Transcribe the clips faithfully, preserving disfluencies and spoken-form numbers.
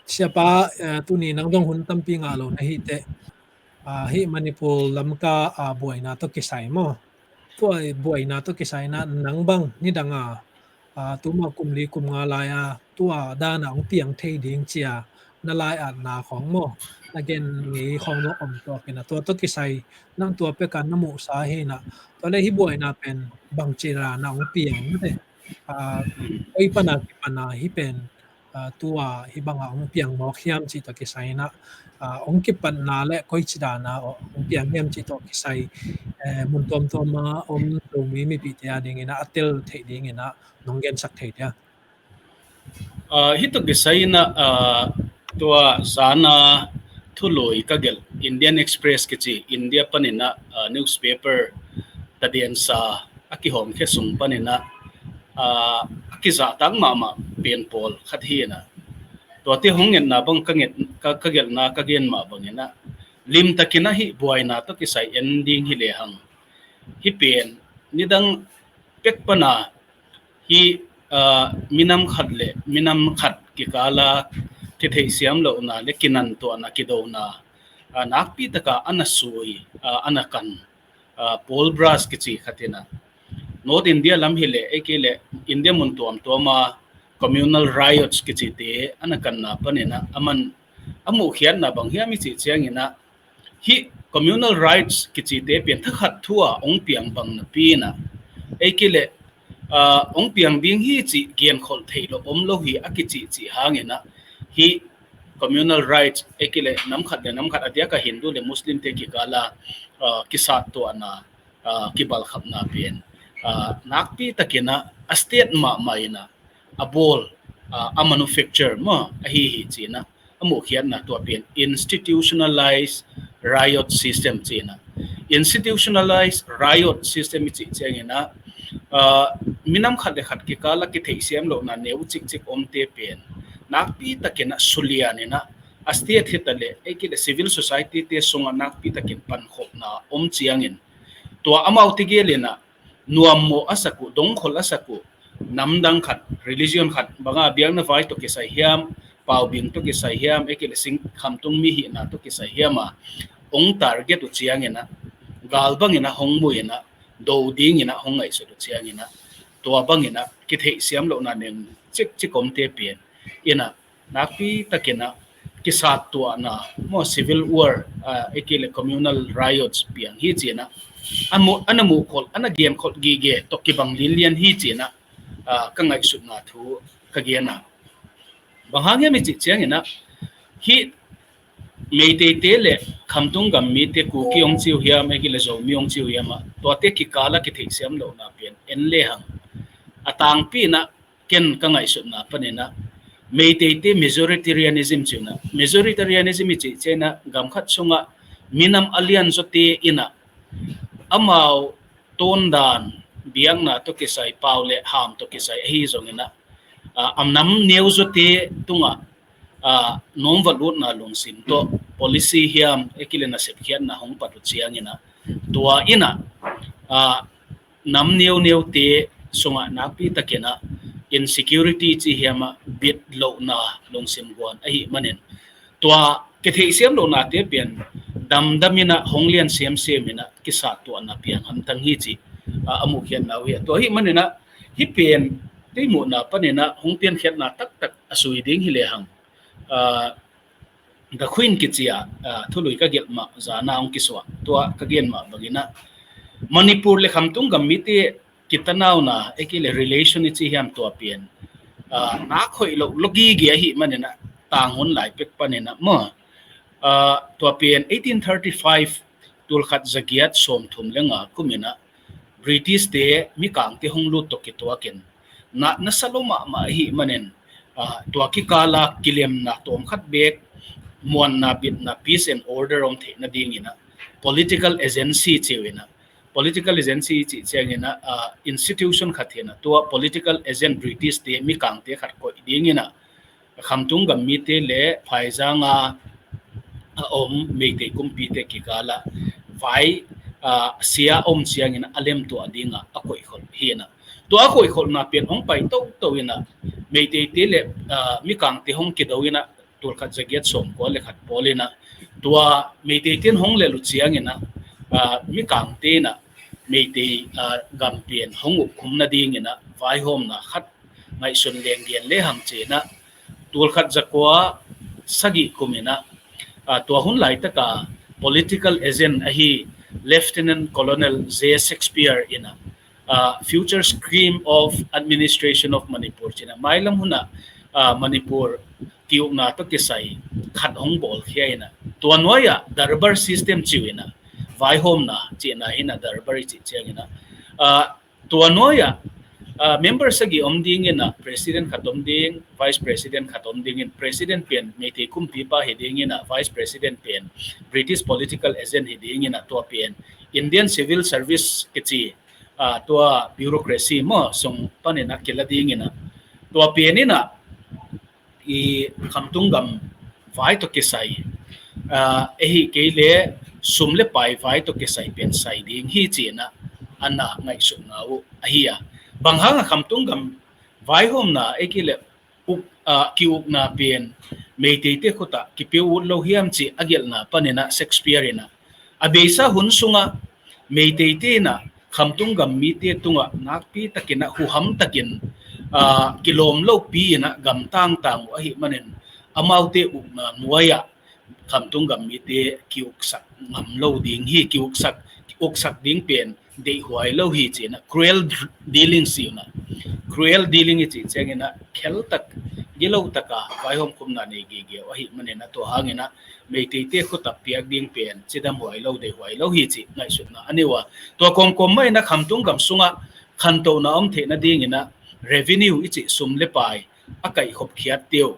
Siapa, eh, tuni nang dong hun tampi ngah lo na hi teh, ah, hih Manipur Lamka, ah, buaina tawh kisai maw? Tua buaina tawh kisai na nang bang nidang a, ah, tuma kum li kum nga lai a tua dana hong piang thei ding cia na lai-atna khawng maw? Na gen ngei khawng na om tuak in a tua tawh kisai nang tua peka na muhsa hi na. Tua le hih buaina pen bangci dana hong piang na te. Ah, koi pana kipana hih pen, ah, tua hih banga hong piang mawk hiam cih tawh kisai na, ah, hong kipatna le koi ci dana hong piang hiam cih tawh kisai, eh, mun tuamtuama om Zomi mipite a dingin a tel theih dingin a nong gensak thei dia. Ah, hih tawh kisai na, ah, tua zana thului ka gelh Indian Express kici India panin a, ah, newspaper tadiansa a kihawmkhia sung panin a, ah, a kizahtak mahmah pen pawl khat hi na. Tuate hong ngetna bang ka nget, ka, ka gelhna ka gen mah bangin a limtakin a hih buaina tawh kisai en ding hi lehang hih pen nidang pek pana hih, ah, minam khat le minam khat kikala kitheihsiam lohna le kinantuahna kidona, ah, nakpi taka a na sui, ah, a na kan, ah, Paul Brass kici khat in a North India lam hi le ei kei le India mun tuamtuama communal riots kicite a na kanna panin a aman a muhkhiatna bang hiam i cih ciangin a hih communal riots kicite pen thakhat thu a hong piang bang napi in a ei kei le, ah, hong piang ding hi cih genkholh theih lo om lo hi a kicihcih hangin a hih communal riots ei kei le nam khat le nam khat a diak a Hindu le Muslim te kikala, ah, kisattuahna, ah, kibalkhapna pen, ah, nakpi takin a, a state mahmah in a a bawl, ah, a manufacture maw ahi hi ci in a a muhkhiatna tua pen institutionalized riot system ci in a institutionalized riot system i cih ciangin a, ah, minam khat le khat kikala kitheihsiam lohna neu cikcik omte pen nakpi takin a sulian in a a state hi ta le ei kei le civil society te sungah nakpi takin pankhopna om ciangin tua amau tegel in a nuammawh a sak uh, dongkhol a sak uh, namdang khat, religion khat, banga biakna vai tawh kisai hiam, paubing tawh kisai hiam, ei kei le sing khamtung mi hihna tawh kisai hiam a hong target uh ciangin a gal bangin a hong mu in a do dingin a hong ngaihsut uh ciangin a tua bangin a kitheihsiam lohna neu cikcik omte pen in a nakpi takin a kisattuahna maw civil war, ah, ei kei le communal riots piang hi ci in a a mu, a na muhkholh, a na genkholh gige tawh kibang linlian hi ci in a, ah, ka ngaihsutna thu ka gen a. Bang hang hiam i cih ciangin a hih Meiteite le khamtung gam mite Kuki hong ci uh hiam, ei kei le Zomi hong ci uh hiam a tuate kikala kitheihsiam lohna pen en lehang a tangpi in a ken ka ngaihsutna panin a Meiteite majoritarianism ci uh in a majoritarianism i cih ciangin a gam khat sungah minam a lianzawte in a amau tawndan biakna tawh kisai pau le ham tawh kisai ahi zongin a, ah, a nam neuzawte tungah, ah, nawmva lutna lungsim tawh policy hiam ei kei le nasep khiatna hong pat uh ciangin a tua in a, ah, nam neuneute sungah nakpi takin a insecurity ci hiam a bit lohna lungsim guan ahih manin tua kitheihsiam lohnate pian damdam in a hong lian siamsiam in a kisattuahna piang hamtang hi ci, ah, a muhkhiatna uh hi a. Tua ahih manin a hih pian kei muhna panin a hong piankhiatna taktak a sui ding hi lehang, ah, The Queen kici a, ah, thului ka gelh mah zana hong kisuah tua ka gen mah bangin a Manipur le khamtung gam mite kitanauna ei kei le relation i ci hiam tua pian, ah, nak hoih lo lo gige ahih manin a tang hun lai pek panin a maw, ah, tua pian eighteen thirty-five tulkhat zagiat sawmthum le nga kum in a British te mikangte hong lut tawh kituakin na, nasa lo mahmah ahih manin, ah, tua kikala kilemna tawmkhat bek muanna bitna peace and order om theih nadingin a political agency ci uh in a political agency cih ciangin a, ah, institution khat hi in a tua political agent British te mikangte khat koih dingin a khamtung gam mite le phaizanga a om Meitei kumpite kikala vai, ah, sia om ciangin a lemtuah dinga a koihkholh hi in a tua a koihkholhna pian hong pai toto in a Meiteite le, ah, mikangte hong kido in a tulkhat zagiat sawmkua le khat pawl in ah, tua Meitei ten hong lelh uh ciangin ah, aa, Mikangte in ah Meitei, aa, gam pen hong ukkhum nadingin ah vaihawmna khat ngaihsun leng gen le hang ci-in ah, tulkhat zakua sagih kum in ah, aa, tua hun laitaka political agent ahi Lieutenant Colonel J Shakespeare in ah, aa, Future Scheme of Administration of Manipur ci-in ah, mailam hun ah, aa, Manipur ki-ukna tawh kisai khat hong bawlkhia in ah, tua nuai-ah Durbar system ci-in ah, vaihawmna cihna hi in ah, Durbar i cih ciangin ah, aa, tua nuai-ah, aa, member sagih om dingin ah, president khat om ding, vice president khat om dingin, president pen Meitei kumpipa hi dingin ah, vice president pen British political agent hi dingin ah, tua pen Indian Civil Service kici, aa, tua bureaucracy maw, sung panin ah kila dingin ah, tua pen in ah, i khamtung gam vai tawh kisai, aa, ahi kei le sum le pai vai tawh kisai pen sai ding hi ci-in ah, a na ngaihsutna uh ahi a. Bang hang a khamtung gam vaihawmna, ei kei le uk, aa, ki-ukna pen Meiteite khut ah kipia ut lo hiam cih a gelhna panin ah Shakespeare in ah, a beisa hun sungah Meiteite in ah khamtung gam mite tungah nakpi takin ah, huham takin, aa, kilawm lopi in ah gam tangtang uh ahih manin, amaute ukna nuai-ah khamtung gam mite ki-uksak ngam lo ding hi, ki-uksak, ki-uksak ding pen deihhuai lo hi ci-in ah, cruel dealing ci-in ah, cruel dealing i cih ciangin ah, khel tak, gilo taka vaihawm khumna nei gige uh ahih manin ah, tua hangin ah Meiteite khut ah piak ding pen cidamhuai lo, deihhuai lo hi cih ngaihsutna a nei uh a. Tua kawmkawm mah in ah khamtung gam sungah khantohna om theih nadingin ah revenue i cih sum le pai a kaihkhop khiatte uh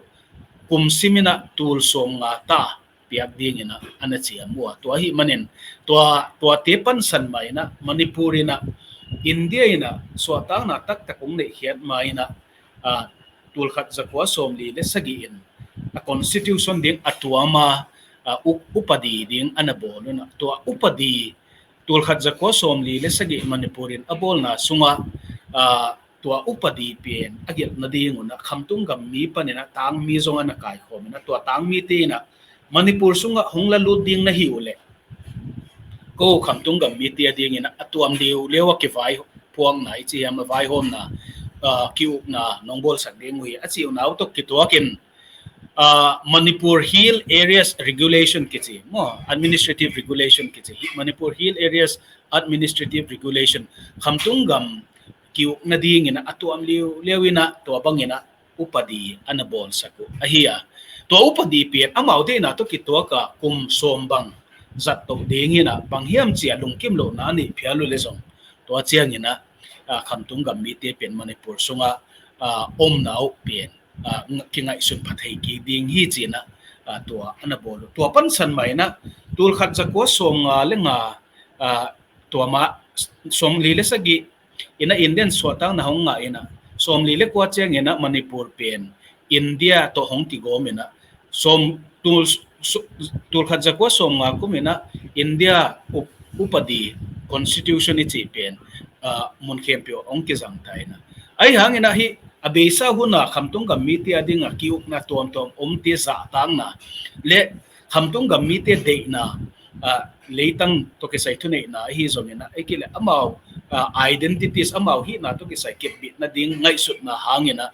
kum sim in ah tul sawmnga ta piak dingin ah a na ciam uh a. Tua ahih manin, tua, tuate pansan mah in ah Manipur in ah India in ah suahtakna taktak hong neihkhiat ma in ah, aa, tulkhat zakua sawmli le sagih in a constitution ding a tuam a, aa, u-, upadi ding a na bawl un ah, tua upadi, tulkhat zakua sawmli le sagih Manipur in a bawlna sungah, aa, tua upadi pen a gelh nading un ah khamtung gam mi panin ah tangmi zong a na kaikhawm in ah, tua tangmite in ah Manipur sungah hong la lut ding na hi uh leh, ko khamtung gam mite a dingin ah a tuam liuliau a kivai phuakna i ci hiam, a vaihawmna, aa, ki-ukna nong bawlsak ding uh hi a cih uh nau tawh kituakin, aa, Manipur Hill Areas Regulation kici maw, Administrative Regulation kici hi, Manipur Hill Areas Administrative Regulation, khamtung gam ki-uk nadingin ah a tuam liuliau in ah tua bangin ah upadi a na bawlsak uh ahi a. Tua upadi pen amau deihna tawh kituak a kum sawm bang zat toh dingin ah, bang hiam cih a lungkim lohna a neih phial uh leh zong, tua ciangin ah, aa, khamtung gam mite pen Manipur sungah, aa, omna uh pen, aa, kingaihsun pha thei kik ding hi ci-in ah, aa, tua a na bawl uh. Tua pansan mah in ah tulkhat zakua sawmnga le nga, aa, tua mah sawmli le sagih in ah Indian suahtakna hong ngah in ah, sawmli le kua ciangin ah Manipur pen India tawh hong kigawm in ah, sawm, tul, su-, tulkhat zakua sawmnga kum in ah India up-, upadi, constitution i cih pen, aa, mun khempeuh hong kizang ta in ah. Ahi hangin ah hih a beisa hun a khamtung gam mite a ding a ki-ukna tuamtuam omte zahtakna le khamtung gam mite deihna, aa, leitang tawh kisai thuneihna ahi zongin ah, ei kei leh amau, aa, identities, amau hihna tawh kisai kepbit nading ngaihsutna hangin ah,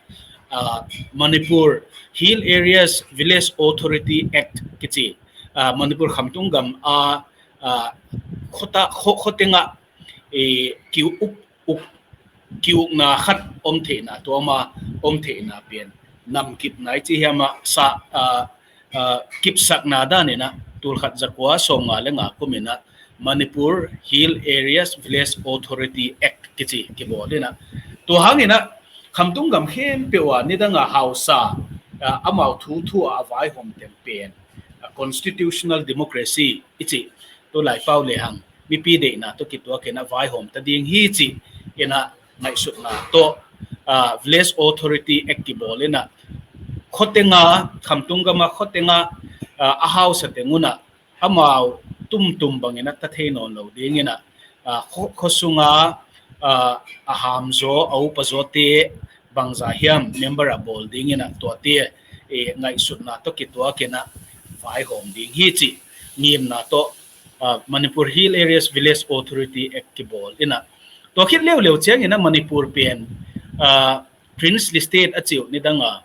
aa, Manipur Hill Areas Village Authority Act kici, aa, Manipur khamtung gam a, aa, khuata, khu-, khua tengah, ee, ki-uk, uk, ki-ukna khat om theihna, tua mah om theihna pen namkipna i ci hiam, a sa, aa, aa, kipsakna dan in ah tulkhat zakua sawmnga le nga kum in ah Manipur Hill Areas Village Authority Act kici kibawl in ah, tua hangin ah khamtung gam khempeuh ah nidang a hausa, aa, amau thu thu a vaihawm teng pen, aa, constitutional democracy i cih, tu laipau lehang mipi deihna tawh kituakin ah vaihawm ta ding hi cih in ah ngaihsutna tawh, aa, Village Authority Act kibawl in ah, khua teng a, khamtung gam a khua teng a, aa, a hausa teng un ah amau tumtum bangin ah ta thei nawn lo dingin ah, aa, khua, khua sunga, aa, a hamzaw, a upazawte bangzah hiam member a bawl dingin ah tuate eh, ngaihsutna tawh kituakin ah vaihawm ding hi cih ngimna tawh, ah, Manipur Hill Areas Village Authority Act kibawl in ah. Tua khit leuleu ciangin ah Manipur pen, ah, Princely State a cih uh nidang a,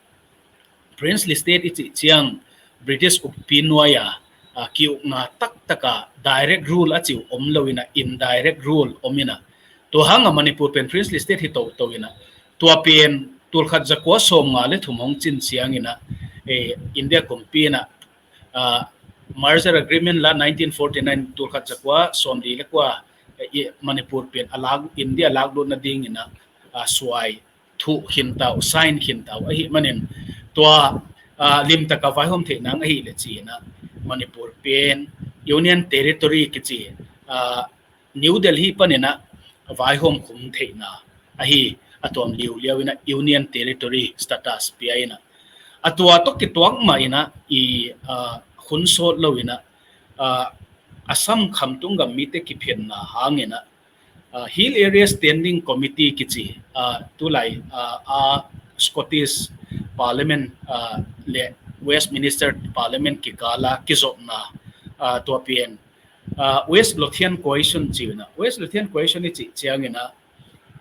Princely State i cih ciang British ukpi nuai-a, ah, ki-ukna taktak a direct rule a cih uh om lo in ah, indirect rule om in ah. Tua hang a Manipur pen Princely State hi toto in ah. Tua pen tulkhat zakua sawmnga le thum hong cin ciangin ah, eh, India kumpi in ah, ah, Merger Agreement la nineteen forty-nine tulkhat zakua sawmli le kua, eh, Manipur pen a lak, India laklut nadingin ah, ah, suai thuh khin ta uh, sign khin ta uh ahih manin tua, ah, limtak a vaihawm theih nang ahih leh ci-in ah Manipur pen Union Territory kici, ah, New Delhi panin ah vaihawm khum theihna ahi, a tuam liuliau in ah Union Territory status pia in ah. A tua tawh kituak mah in ah i, ah, hun sawt lo in ah, ah, Assam khamtung gam mite kiphinna hangin ah, ah, Hill Area Standing Committee kici, ah, tulai, ah, a Scottish Parliament, ah, le Westminster Parliament kikal a kizopna, ah, tua pen, ah, West Lothian Coalition ci-in ah. West Lothian Coalition i cih ciangin ah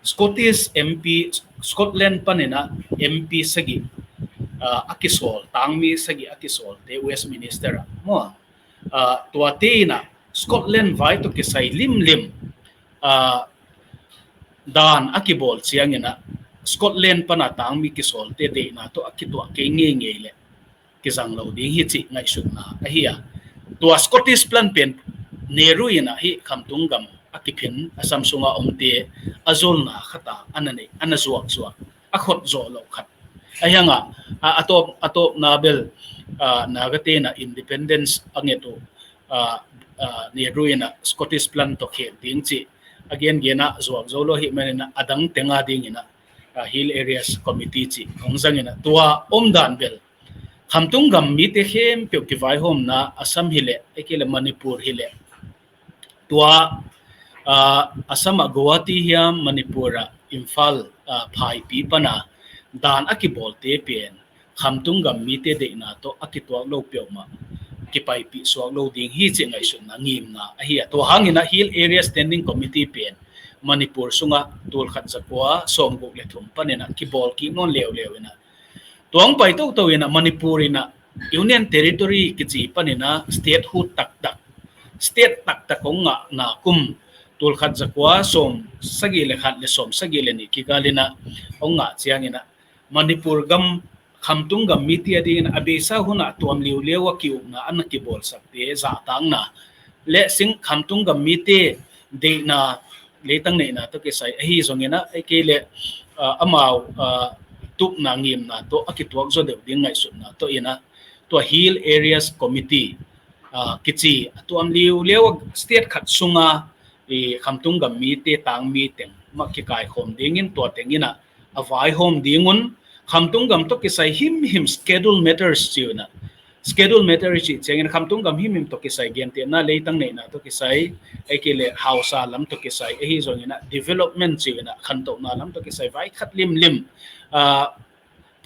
Scottish M P, Scotland panin ah M P sagih, ah, a kisawl, tangmi sagih a kisawlte Westminster ah maw. Ah, tuate in ah Scotland vai tawh kisai limlim, ah, dan a kibawl ciangin ah Scotland pan a tangmi kisawlte deihna tawh a kituah kei ngeingei leh kizang lo ding hi cih ngaihsutna ahi a. Tua Scottish plan pen Nehru in ah hih khamtung gam a kiphin Assam sunga omte a zolna khat a, a na nei, a na zuakzuak, a khot zawh loh khat. Ahi hang a, a, a tawp, a tawpna bel, ah, Nagate in ah independence a nget uh, ah, ah, Nehru in ah Scottish plan tawh khek ding cih a gengen ah zuak zo lo ahih manin ah a dang teng a dingin ah, ah, Hill Areas Committee cih hong zang in ah tua omdan bel khamtung gam mite khempeuh kivaihawmna Assam hi leh, ahih kei leh Manipur hi leh, tua, ah, Assam ah Guwahati hiam, Manipur ah Imphal, ah, phaipi pan a dan a kibawlte pen khamtung gam mite deihna tawh a kituak lo peuhmah kipaipih suak lo ding hi cih ngaihsutna ngimna ahi a. Tua hangin ah Hill Area Standing Committee pen Manipur sungah tulkhat zakua sawmguk le thum panin ah kibawl kik nawn leuleu in ah, tua hong pai toto in ah Manipur in ah Union Territory kici panin ah statehood taktak, state taktak hong ngahna kum tulkhat zakua sawmsagih le khat le sawmsagih le nih kikal in ah hong ngah ciangin ah Manipur gam khamtung gam mite a dingin a beisa hun ah tuam liuliau a ki-ukna a na kibawlsakte zahtakna le sing khamtung gam mite deihna, leitang neihna tawh kisai ahi zongin ah, ahih kei leh, ah, amau, ah, tupna ngimna tawh a kituak zaw deuh ding ngaihsutna tawh in ah tua Hill Areas Committee, ah, kici a tuam liuliau a state khat sunga i khamtung gam mite tangmi teng mah kikaikhawm dingin tua teng in ah a vaihawm ding un, khamtung gam tawh kisai himhim schedule matters ci-in ah, schedule matter i cih ciangin khamtung gam himhim tawh kisai gentehna leitang neihna tawh kisai, ahih kei leh hausa lam tawh kisai ahi zongin ah development ci-in ah khantohna lam tawh kisai vai khat limlim, ah,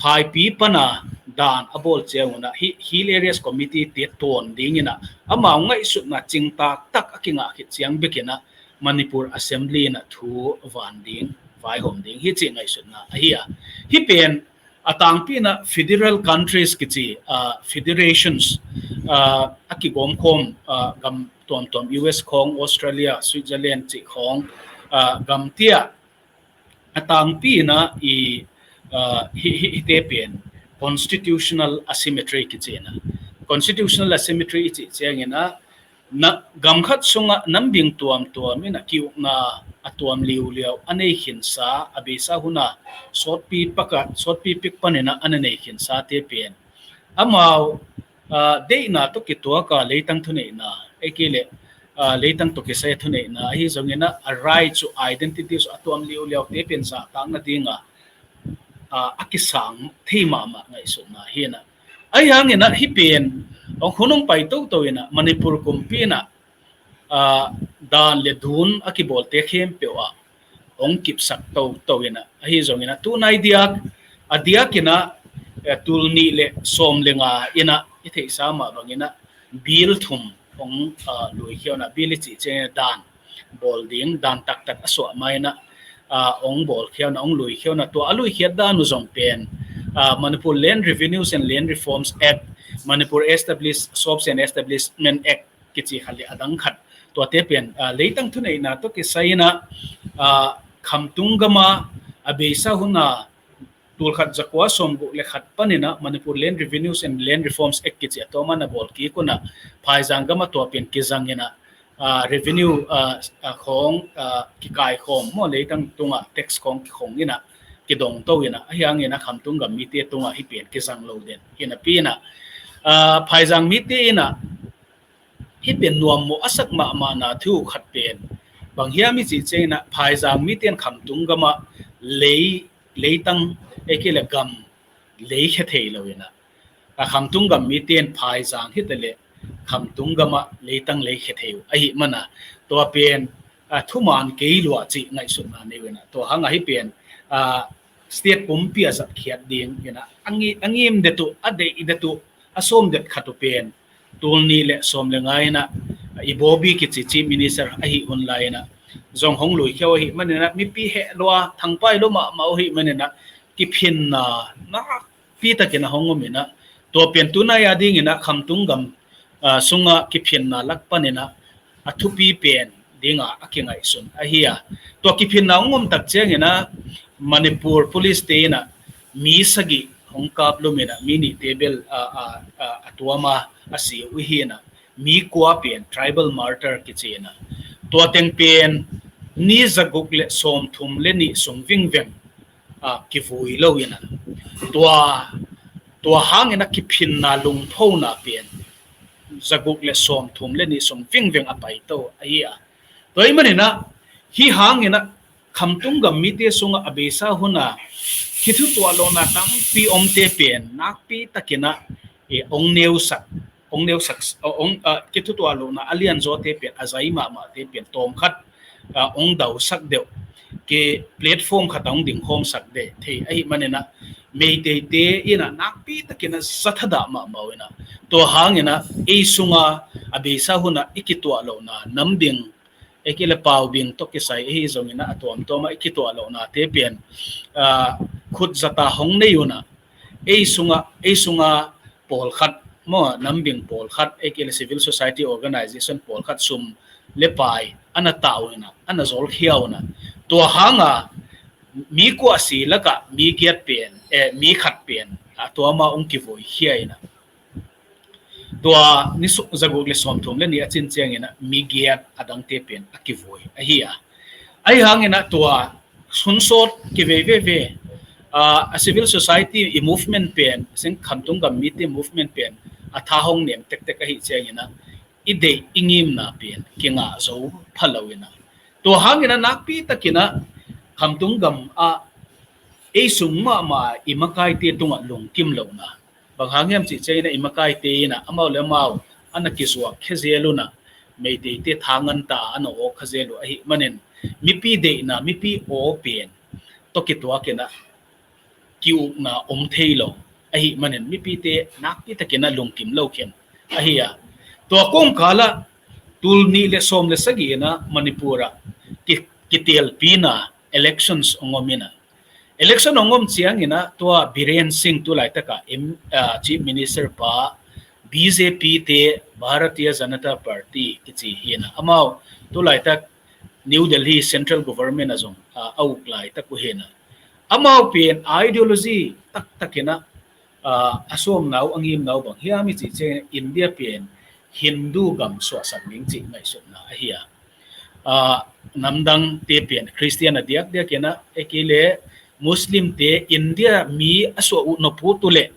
phaipi pan a dan a bawl ciangun ah hih Hill Areas Committee te tuan dingin ah amau ngaihsutna cingtak tak a kingah khit ciang bekin ah Manipur Assembly in ah thu van ding, vaihawm ding hi cih ngaihsutna ahi a. Hih pen a tangpi in ah federal countries kici, ah, federations, ah, a kigawmkhawm, ah, gam tuamtuam, U S khawng, Australia, Switzerland cih khawng, ah, gam tiah a tangpi in ah i, ah, hih, hih, hihte pen constitutional asymmetry kici in ah. Constitutional asymmetry i cih ciangin ah na, gam khat sungah nambing tuamtuam in ah ki-ukna a tuam liuliau a nei khinsa, a beisa hun a sawtpi pak a, sawtpi pik panin ah a na nei khinsate pen amau, ah, deihna tawh kituak a leitang thuneihna, ahih kei leh, ah, leitang tawh kisai thuneihna ahi zongin ah a rights uh, identities uh a tuam liuliaute pen zahtak nading a, ah, a kisang thei mahmah ngaihsutna hi in ah. Ahi hangin ah hih pen hong hun hong pai toto in ah Manipur kumpi in ah, ah, dan le dun a kibawlte khempeuh ah hong kipsak toto in ah, ahi zongin ah tunai diak, a diakin ah eh, tul nih le sawm le nga in ah i theihsa mah bangin ah bill thum hong, ah, luikhia uh a, bill i cih ciangin ah dan bawl ding, dan taktak a suah ma in ah, ah, hong bawlkhia uh a, hong luikhia uh a, tua a luikhiat dan uh zong pen, ah, Manipur Land Revenues and Land Reforms Act, Manipur Establish, Shops and Establishment Act kici khat le a dang khat, tuate pen, ah, leitang thuneihna tawh kisai in ah, ah, Khamtung gam ah a beisa hun a tul khat za kua sawm guk le khat panin ah Manipur Land Revenues and Land Reforms Act kici a tawm a na bawl kik un ah, phaizang gam ah tua pen kizang in ah, ah, revenue, ah, ah, khawng, ah, kikaikhawm maw, leitang tungah tax khawng kikhong in ah, kidongto in ah, ahi hangin ah Khamtung gam mite tungah hih pen kizang lo den hi napi in ah, ah, phaizang mite in ah hih pen nuam mawh a sak mahmahna thu khat pen bang hiam i cih ciangin ah, phaizang mite in Khamtung gam ah lei, leitang, ei kei le gam leikhia thei lo in ah, a Khamtung gam mite in phaizang hi ta leh Khamtung gam ah leitang leikhia thei uh ahih man a, tua pen, ah, thuman kei lua cih ngaihsutna nei uh in ah, tua hang ah hih pen, ah, state pumpi ah zatkhiat ding in ah, a ngi-, a ngim det uh, a deih det uh, a sawm det khat uh pen tul nih le sawm le nga in ah, Ibobi kici Chief Minister ahih hun lai in ah zong hong luikhia uh ahih man in ah, mipi heh lua, thangpai lua mahmah uh ahih man in ah, kiphinna nakpi takin ah hong om in ah, tua pen tunai a dingin ah Khamtung gam, ah, sungah kiphinna lak panin ah a thupi pen ding a, a kingaihsun ahi a. Tua kiphinna hong om tak ciangin ah Manipur Police te in ah mi sagih hong kaplum in ah, mi nihte bel, ah, ah, ah, a tuam a, a si uh hi in ah, mi kua pen tribal martyr kici in ah, tua teng pen ni za guk le sawm thum le nih sung vingveng, ah, kivui lo in ah, tua, tua hangin ah kiphinna lungphona pen za guk le sawm thum le nih sung vingveng a paito ahi a. Tua ahih man in ah, hih hangin ah Khamtung gam mite sungah a beisa hun a kithutuah lohna tampi omte pen nakpi takin ah, eh, hong neusak, hong neusak, hong, ah, kithutuah lohna a lianzawte pen, a zai mahmahte pen tawmkhat, ah, hong dausak deuh, ke platform khat ah hong dingkhawmsak deuh thei ahih man in ah, Meiteite in ah nakpi takin ah za thadah mahmah uh in ah, tua hangin ah ei sungah a beisa hun a i kituah lohna nam ding, ei kei le pau bing tawh kisai ahi zongin ah, a tuamtuam ah i kituah lohnate pen, ah, khut zata hong nei un ah, ei sungah, ei sungah pawlkhat maw, nam bing pawlkhat, ei kei le civil society organization pawlkhat sum le pai a na tah uh in ah, a na zawlkhia un ah, tua hang a mi kua si lakah mi giat pen, eh, mi khat pen a tuam ah hong kivui khia in ah, tua ni su-, za guk le sawm thum le nih a cin ciangin ah mi giat a dangte pen a kivui ahi a. Ahi hangin ah tua hun sawt kivei veve, ah, a civil society i movement pen, seng Khamtung gam mite movement pen a tha hong nem tektek ahih ciangin ah i deih i ngimna pen kingah zo pha lo in ah, tua hangin ah nakpi takin ah Khamtung gam ah ei sung mahmah i makaite tungah lungkim lohna, bang hang hiam cih ciangin ah i makaite in ah amau le amau a na kizuak khia zel un ah, Meiteite tha ngan ta a na awk kha zel uh ahih manin, mipi deihna, mipi aw pen tawh kituakin ah ki-ukna om thei lo ahih manin, mipite nakpi takin ah lungkim lo khin ahi a. Tua kawmkal ah tul nih le sawm le sagih in ah Manipur ah ki-, kitelpina elections hong om in ah, election hong om ciangin ah tua Biren Singh, tulaitak ah M-, ah, Chief Minister pa, B J P te, Bharatiya Janata Party kici hi in ah, amau tulaitak New Delhi Central Government ah zong, ah, a uk laitak uh hi in ah, amau pen ideology taktak in ah, ah, a sawmna uh, a ngimna uh bang hiam i cih ciangin India pen Hindu gam suahsak ding cih ngaihsutna ahi a. Ah, namdangte pen Khristian a diakdiak in ah, ei kei le Muslimte India mi a suah uh nop uh tu leh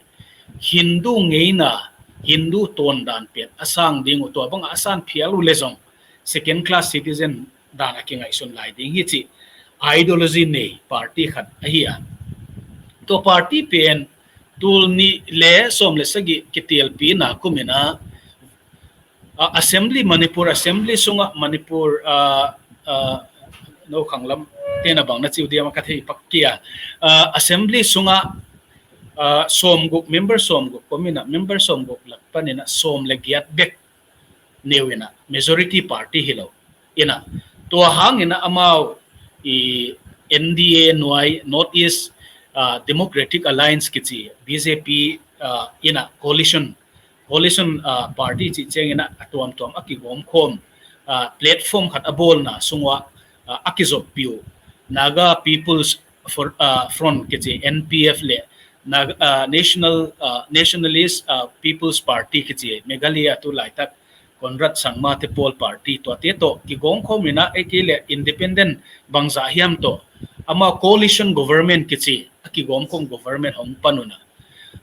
Hindu ngeina, Hindu tawndan pen a sang ding uh, tua bangah a san phial uh le zong second class citizen dan a kingaihsun lai ding hi cih ideology nei party khat ahi a. Tua party pen tul nih le sawm le sagih kitelpina kum in ah, ah, Assembly, Manipur Assembly sungah, Manipur, ah, ah, no khanglam tena bang na ci uh diam a ka thei pak kei a, ah, Assembly sungah ah, sawmguk, member sawmguk om inah, member sawmguk lak pan inah sawm le giat bek neu inah, majority party hi lo inah, tua hang inah amau i N D A nuai, North East, ah, Democratic Alliance kici, B J P, ah, inah coalition, coalition, ah, party cih ciang inah a tuamtuam a kigawmkhawm, ah, platform khat a bawlna sungah, ah, a kizoppih uh Naga People's For-, ah, Front kici, N P F le Nag-, ah, National, ah, Nationalist, ah, People's Party kici, Meghalaya tu laitak Conrad Sangma te pawl party, tuate tawh kigawmkhawm inah, ei kei le independent bangzah hiam tawh amau coalition government kici a kigawmkhawm government hong pan unah,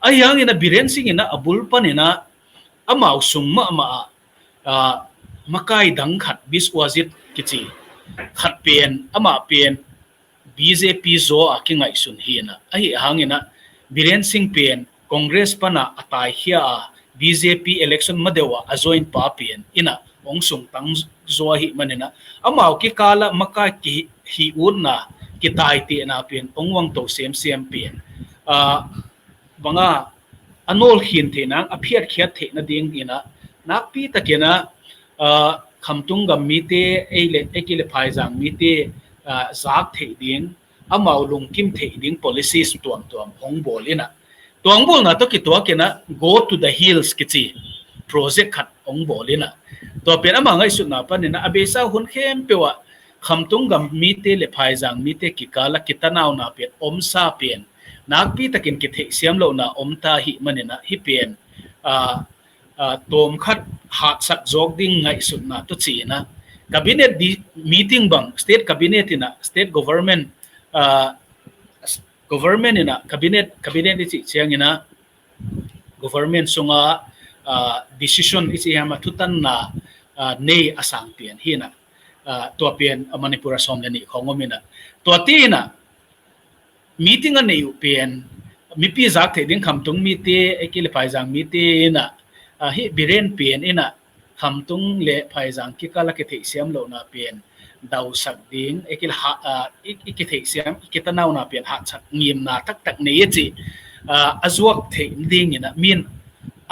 ahi hang inah Biren Singh inah a bul pan inah amau sung mahmah ah, ah, makai dang khat, Biswajit kici khat pen, amah pen B J P zaw a kingaihsun hi inah, ahi hang inah Biren Singh pen Congress pan a taikhia a, B J P election madeuh ah a join pa pen inah hong sungtang zaw ahih man inah, amau kikal ah makai kihih utna, kitaitehna pen hong uangto semsem pen, ah, bang a, a nawlkhin theih nang, a phiatkhiat theih nading inah, nakpi tak inah, ah, Khamtung gam mite, ei le, ei kei le Phaizang mite, ah, zak theih ding, amau lungkim theih ding policies tuamtuam hong bawl inah, tua hong bawlna tawh kituak inah Go to the Hills kici project khat hong bawl inah, tua pen amah ngaihsutna pan inah a beisa hun khempeuh ah Khamtung gam mite le Phaizang mite kikal ah kitanauna pen, omsa pen nakpi takin kitheihsiam lohna om ta ahih man inah, hih pen, ah, ah, tawmkhat hatsak zawk ding ngaihsutna tawh ci inah, cabinet di-, meeting bang, state cabinet inah, state government, ah, government inah cabinet, cabinet i cih ciang inah government sungah, ah, decision i cih hiam, a thutanna, ah, nei a sang pen hi inah, ah, tua pen, ah, Manipur a sawm le nih khawng om inah, tuate inah meeting a neih uh pen, mipi zak theih ding Khamtung mite, ei kei le Phaizang mite inah, ah, hih Biren pen inah Khamtung le Phaizang kikal a kitheihsiam lohna pen dausak ding, ei kei le ha-, ah, i, i kitheihsiam, i kitanauna pen hatsak ngimna taktak nei a cih, ah, a zuak theih nading inah, min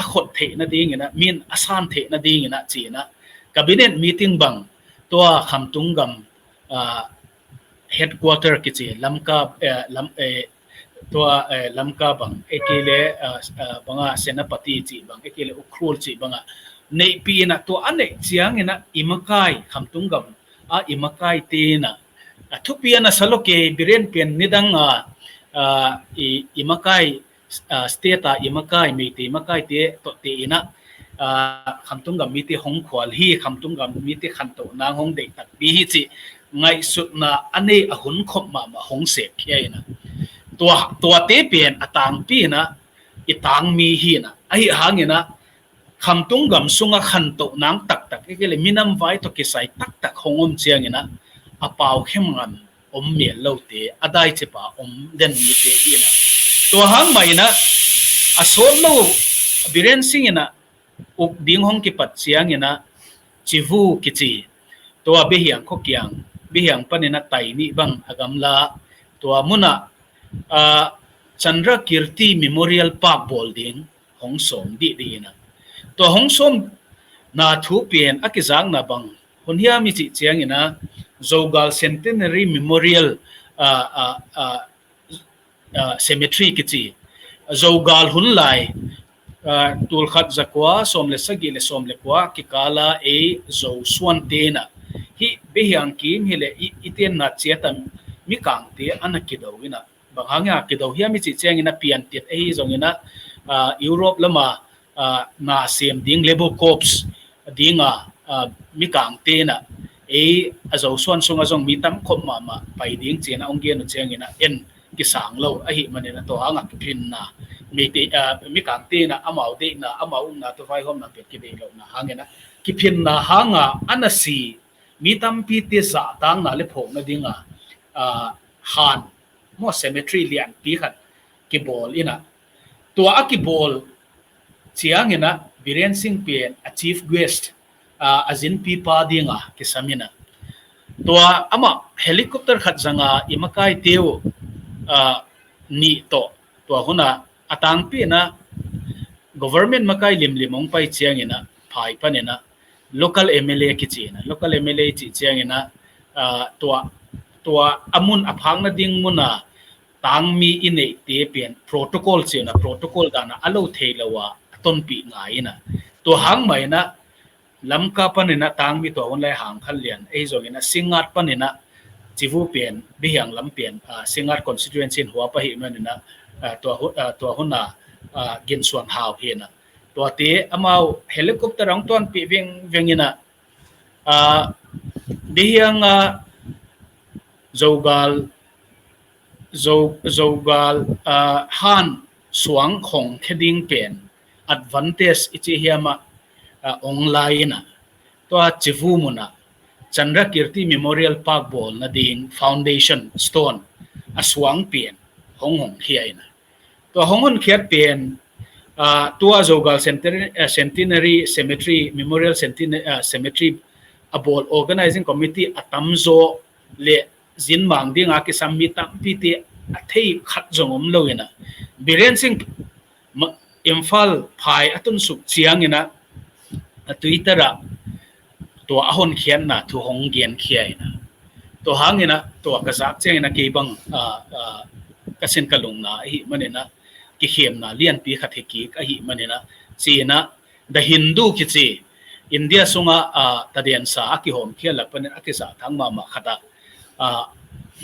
a khot theih nading inah, min a san theih nading inah ci inah cabinet meeting bang, tua Khamtung gam, ah, headquarter kici, Lamka, eh, Lam-, eh, tua, eh, Lamka bang, ei kei le, ah, ah, bang a Senapati cih bang, ei kei le Ukhrul cih bang ah neihpih inah, tua a neih ciang inah i makai, Khamtung gam a i makaite inah, a thupi a na sa lo kei, Biren pen nidang a, ah, i, i makai, ah, state a i makai, Meitei makaite tawh te inah, ah, Khamtung gam mite hong khual hi, Khamtung gam mite khantoh nang hong deih takpi hi cih ngaihsutna a nei a hun khop mahmah hong sep khia inah, tua, tuate pen a tangpi inah i tangmi hi inah, ahi hang inah Khamtung gam sungah khantoh nang taktak, ei kei le minam vai tawh kisai taktak hong om ciang inah a pau khem ngam om mel lote, a dai cipa om den mite hi inah, tua hang mah inah a sawt lo, Biren Singh inah uk ding hong kipat ciang inah Chivu kici, tua Behiang khuakiang, Behiang pan inah tai nih bang a gamla, tua mun ah, ah, Chandrakirti Memorial Park bawl ding hong sawm dih dih inah, tua hong sawmna thu pen a kizakna bang hun hiam i cih ciang inah Zogal Centenary Memorial, ah, ah, ah, ah, Cemetery kici, Zogal hun lai, ah, tulkhat zakua sawm le sagih le sawm le kua kikal a ei Zo suante inah, hih Behiang kim hi le i, i tenna ciat a Mikangte a na kido inah, bang hang a kido hiam i cih ciang inah piantit ahi zong inah, ah, Europe lam a, ah, na sem ding Labour Corps ding a, ah, Mikangte inah ei a Zo suan sungah zong mi tam khop mahmah pai ding ci inah hong gen uh ciang inah en kisang lo ahih man inah, tua hang a kiphinna, Meitei, ah, Mikangte inah amau deihna, amau umna tawh vaihawmna pen kideih lohna hang inah kiphinna hang a a na si mi tampite zahtakna le phawk nading a, ah, han maw, cemetery lianpi khat kibawl inah, tua a kibawl ciang inah Biren Singh pen a chief guest, ah, a zinpipa ding a kisam inah, tua amah helicopter khat zang a i makaite uh, ah, nih tawh tua hun ah A tangpi in ah government makai limlim hong pai ciangin ah phai panin ah local M L A kici in ah, local M L A i cih ciangin ah, ah, tua, tua a mun a phak nading mun a tangmi i neihte pen protocol ci in ah, protocol dan a a lo thei lo a a tonpih ngai in ah, tua hang mah in ah Lamka panin ah tangmi tua hun lai Hang Khan Lian, ahi zongin ah Singngat panin ah Civu pen, Bihiang lam pen, ah, Singngat constituency in huap ahih manin ah, ah, tua hu-, ah, tua hun ah, ah, Gin Suan Hau hi in ah, tuate amau helicopter hong tuanpih vengveng in ah, ah, Bihiang ah Zogal, Zo-, Zogal, ah, han suang hong khia ding pen advantage i cih hiam ah, ah, hong lai in ah, tua Civu mun ah Chandrakirti Memorial Park bawl nading foundation stone a suang pen hong hong khia in ah, tua hong honkhiat pen, ah, tua Zogal Centenary, ah, Centenary Cemetery, Memorial Centenary, ah, Cemetery a bawl organizing committee a tamzaw le zinmang ding a kisam mi tampite a thei khat zong om lo in ah, Biren Singh ma-, Imphal phai a tunsuk ciangin ah, a Twitter ah tua a honkhiatna thu hong genkhia in ah, tua hangin ah tua ka zak ciangin ah kei bang, ah, ah, ka sin ka lungna ahih manin ah, kikhemna lianpi khat hi kik ahih manin ah, ci in ah The Hindu kici India sungah, ah, tadensa a kihawmkhia lak panin a kizathak mahmah khat ah, ah,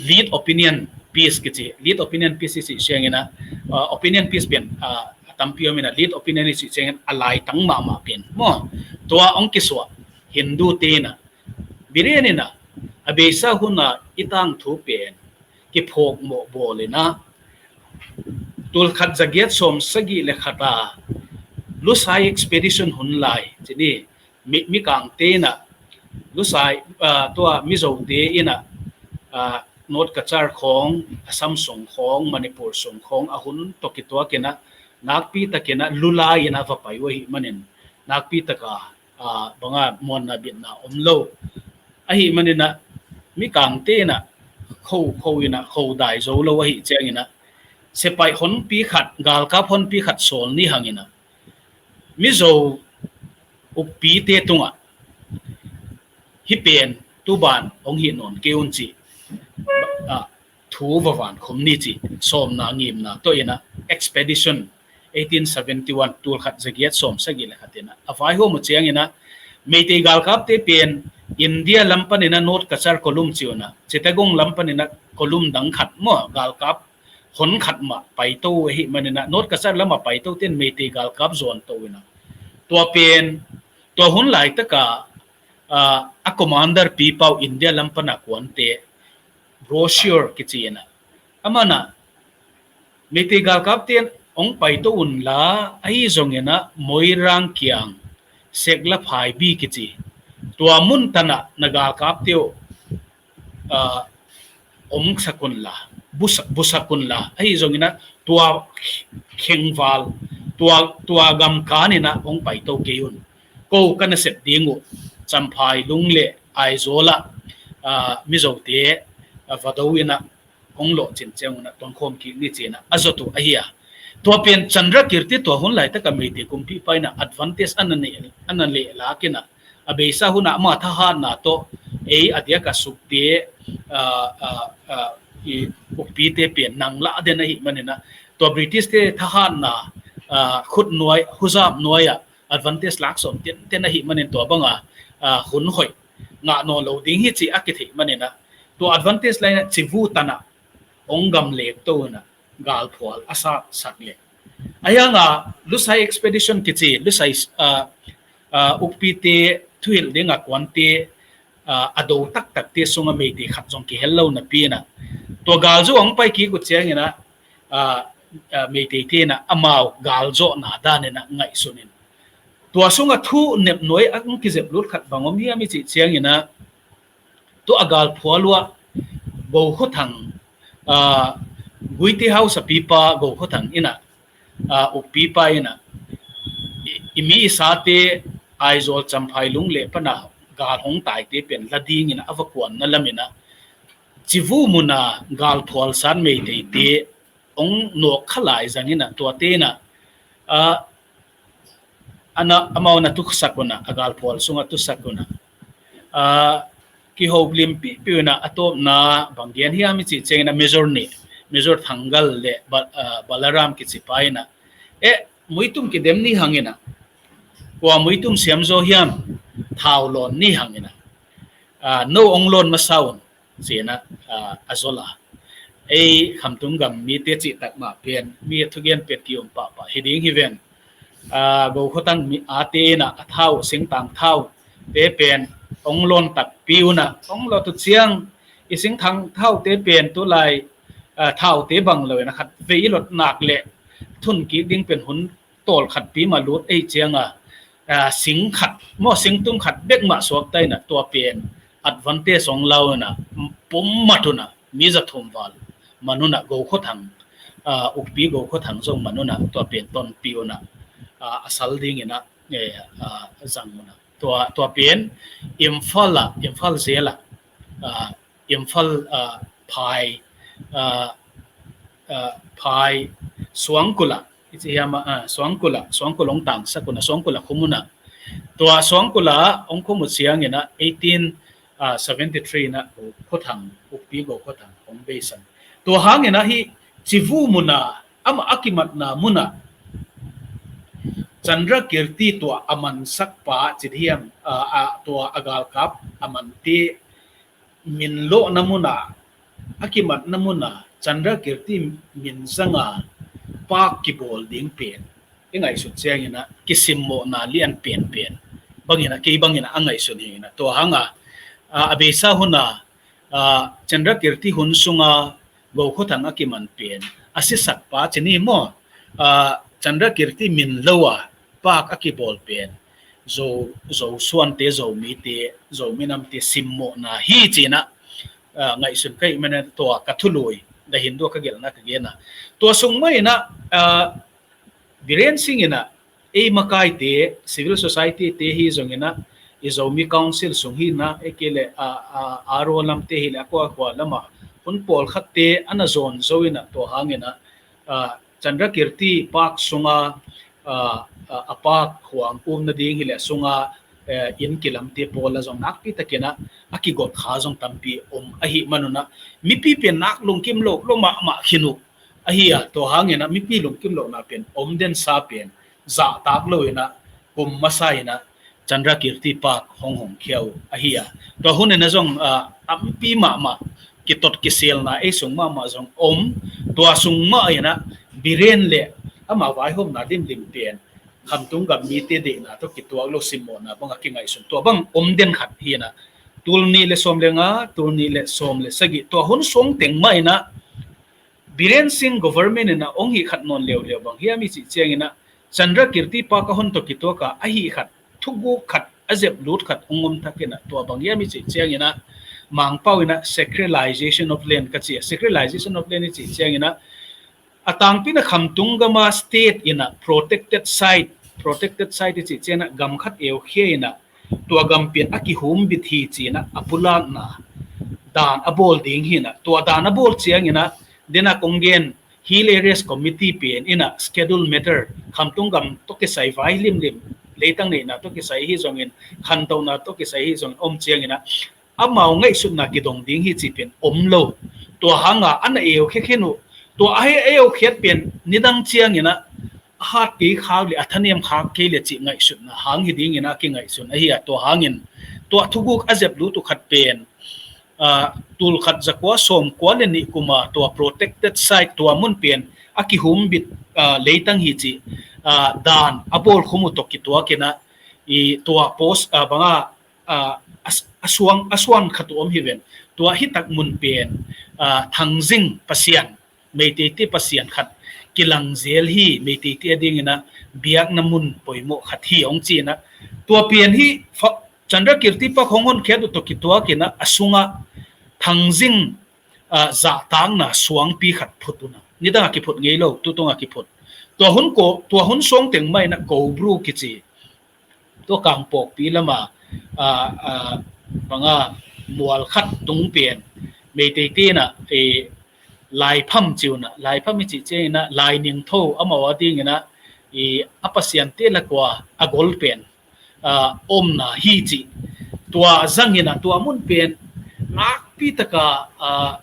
lead opinion piece kici, lead opinion piece i cih ciangin ah, ah, opinion piece pen, ah, a tampi om in ah, lead opinion i cih ciangin a laitang mahmah pen maw, tua hong kisuah Hindu te in ah, Biren in ah, a beisa hun ah i tangthu pen kiphawk mawh bawl in ah, tulkhat zagiat sawm sagih le khat a Lusai expedition hun lai ci ni, mi, Mikangte in ah Lusai, ah, tua Mizote in ah, ah, North Cachar khawng, Assam sung khawng, Manipur sung khawng a hun tawh kituak in ah, nakpi takin ah Lulai in ah va pai uh ahih manin, nakpi tak a, ah, bang a muanna bitna om lo ahih manin ah, Mikangte in ah kho, kho in ah kho dai zo lo ahih ciangin ah, sepaih honpi khat, galkap honpi khat sawl ni hangin ah, Mizo ukpite tungah hih pen tu ban hong hih nawn kei un cih, ah, thu va vankhum ni cih sawmna ngimna tawh in ah expedition eighteen seventy-one, tulkhat zagiat sawm sagih le khat in ah a vaihawm uh ciangin ah, Meitei galkapte pen India lam panin ah North Cachar column ci un ah, Chittagong lam panin ah column dang khat maw, galkap hon khat mah paito uh ahih manin ah, North Cachar lam a paitote in Meitei galkap zawnto in ah, tua pen, tua hun laitak a, ah, a commander pipa uh India lam pan a kuante, Brochure kici in ah, aman ah, Meitei galkapte in hong paito un la, ahi zongin ah Moirang kiang Sekla Phaibi kici, tua mun tan ah na galkapte uh, ah, omsak un la, busak, busak un la, ahi zongin ah tua khengval, tua, tua gamkan in ah hong paito kei un. Ko ka nasep ding uh Champhai lung le Aizawl ah, ah, Mizote, ah, va do in ah hong lawhcin ciang un ah tuangkhawm kik ni ci in ah a zot uh ahi a. Tua pen Chandrakirti tua hun laitak a Meitei kumpipa in ah advantage a na ne, a na leh lak in ah, a beisa hun ah ama thahatna tawh ei a diak a sukte, ah, ah, ah, i ukpite pen nang lah den ahih manin ah, tua British te thahatna, ah, khut nuai, huzap nuai ah advantage lak sawm tenten ahih manin tua bang a, ah, hun hoih ngah nawn lo ding hi cih a kitheih manin ah, tua advantage lai in ah Civu tan ah hong gamlekto in ah galphual a saksak leh. Ahi hang a Lusai expedition kici, Lusai, ah, ah, ukpite thuhilh ding a kuante, ah, a do taktakte sung a Meitei khat zong kihel lo napi in ah, tua galzo hong pai kik uh ciangin ah, ah, ah, Meitei te in ah amau galzawhna dan in ah ngaihsun in, tua sung a thu nep nuai a hong kizep lut khat bang om hiam i cih ciangin ah, tua a galphual uh ah Go Khua Thang, ah, Guite House a pipa Go Khua Thang in ah, ah, ukpipa in ah, i, i mi i sate Aizawl Champhai lung le pan a gal hong taite pen la ding in ah a va kuanna lam in ah, Civu mun a galphual san Meiteite ong nawk kha lai zangin ah tuate in ah, ah, ana, amau na tusak un ah, a galphual sungah tusak un ah, ah, kihoplim pihpih un ah, a tawpna bang gen hiam i cih ciangin ah Major nih, Major Thangal le Ba-, ah, Balaram kici pa in ah, eh, muitum kidem ni hangin ah, kua muitum siam zaw hiam, thau lawn ni hangin ah, ah, no ong lawn masa un, ci-in ah, ah, a zol a. Ei Khamtung gam mite cih tak mah pen, mi a thugen pen ki-um pahpah hi ding hi ven. Ah, Go khuathang mi ate in ah, a thau, singtang thau te pen ong lawn takpi un ah, ong lawt uh ciang i singtang thau te pen tulai, ah, thau te bang lo in ah khat vei i lawt nak leh thun kik ding pen hun tawlkhat pi mah lut ei ciang a, ah, sing khat maw, singtum khat bek mah suakta in ah, tua pen advantage ong la un ah, pum mat un ah, mi za thum val man un ah, Go khuathang, ah, ukpi Go khuathang zong man un ah, tua pen tonpih un ah, ah, a sal dingin ah, eh, ah, zang un ah, tua, tua pen Imphal ah, Imphal zel ah, ah, Imphal, ah, phai, ah, ah, phai Suangkul ah, i ci hiam ah, ah, Suangkul ah, Suangkul ong tangsak un ah, Suangkul ah khum un ah. Tua Suangkul ah ong khum uh ciangin ah, eighteen, ah, seventy three in ah, Go khuathang, ukpi Go khuathang ong beisan. Tua hangin ah hih Civu mun ah, amah a kimatna mun ah, Chandrakirti tua a mansak pa, ci hiam, ah, ah, tua a galkap a mante min lawhna mun ah, a kimatna mun ah, Chandrakirti min zanga park kibawl ding pen i ngaihsut ciangin ah, kisimmawhna lian penpen bangin ah, kei bangin ah a ngaihsun hi in ah, tua hang a, ah, a beisa hun ah, ah, Chandrakirti hun sunga Go khuathang a kiman pen, a sisak pa ci ni maw, ah, Chandrakirti min lo a park a kibawl pen Zo, Zo suante, Zomite, Zo minamte simmawhna hi ci-in ah, ah, ngaihsun ka hih manin ah, tua ka thului, The Hindu ka gelhna ka gen a. Tua sung mah in ah, ah, Biren Singh in ah, ei makaite, civil society te hi zongin ah, i Zomi Council sung hi in ah, ei kei leh, ah, ah, R O lamte hi leh, a kua kua lamah hun pawlkhatte a na zawn zo in ah, tua hangin ah, ah, Chandrakirti park sunga, ah, ah, a park huang umna ding hi leh sunga, eh, inn kilamte pawl ah zong nakpi takin ah, a kigot kha zong tampi om ahih man un ah, mipi pen nak lungkim lo, lo mahmah khin uh ahi a, tua hangin ah mipi lungkim lohna pen om den sa pen zahtak lo in ah, kum masa in ah Chandrakirti Park hong hong khia uh ahi a. Tua hun in ah zong, ah, tampi mahmah kitot kiselna ei sung mahmah zong om, tua sung mah in ah Biren le ama vaihawmna limlim pen Khamtung gam mite deihna tawh kituak lo simmawhna bang a kingaihsun, tua bang om den khat hi in ah, tul nih le sawm le nga, tul nih le sawm le sagih, tua hun suang teng mah in ah Biren Singh government in ah ong hih khat nawn leuleu bang hiam i cih ciangin ah, Chandrakirti Park a hun tawh kituak a, a hih khat, thuguk khat, a zep lut khat ong om thak in ah, tua bang hiam i cih ciangin ah, Mangpau in ah sacralization of land ka ci a, sacralization of land i cih ciangin ah, a tangpi in ah Khamtung gam a state in ah protected site, protected site i cih ciangin ah gam khat eukhia in ah, tua gam pen a kihumbit hi ci-in ah a pulakna dan a bawl ding hi in ah, tua dan a bawl ciangin ah, den a kong gen Hill Areas Committee pen in ah schedule matter, Khamtung gam tawh kisai vai limlim, leitang neihna tawh kisai hi zongin, khantohna tawh kisai hi zongin om ciangin ah, amau ngaihsutna kidong ding hi cih pen om lo. Tua hang a, a na eukhia khin uh, tua a hei a eukhiat pen nidang ciangin ah, a hat kei khak le, a thanem khak kei le cih ngaihsutna hang hi dingin a kingaihsun ahi a, tua hangin tua thuguk a zep lut uh khat pen, ah, tul khat za kua sawm kua le nih kum a tua protected site, tua mun pen a kihumbit, ah, leitang hi cih, ah, dan a bawl khum uh tawh kituakin ah, i tua post, ah, bang a, ah, a, a suang, a suan khat uh om hi ven. Tua hi tak mun pen, ah, Thangjing Pasian, Meiteite Pasian khat kilang zel hi, Meiteite a dingin ah biakna mun poimawh khat hi ong ci-in ah, tua pen hi fa-, Chandrakirti Park hong honkhiat uh tawh kituakin ah, a sungah Thangjing, ah, zahtakna suangpi khat phut un ah, nidang a kiphut ngei lo, tutung a kiphut. Tua hun ko, tua hun suang teng mah in ah Kobru kici, tua Kangpokpi lam a, ah, ah, bang a, mual khat tung pen, Meiteite in ah, eh, Laipham ci uh inah, Laipham i cih ciang inah Lai Ningtho amau a ding inah i a pasiante lak ua a gol pen, ah, omna hi cih. Tua zang inah tua mun pen nakpi taka, ah,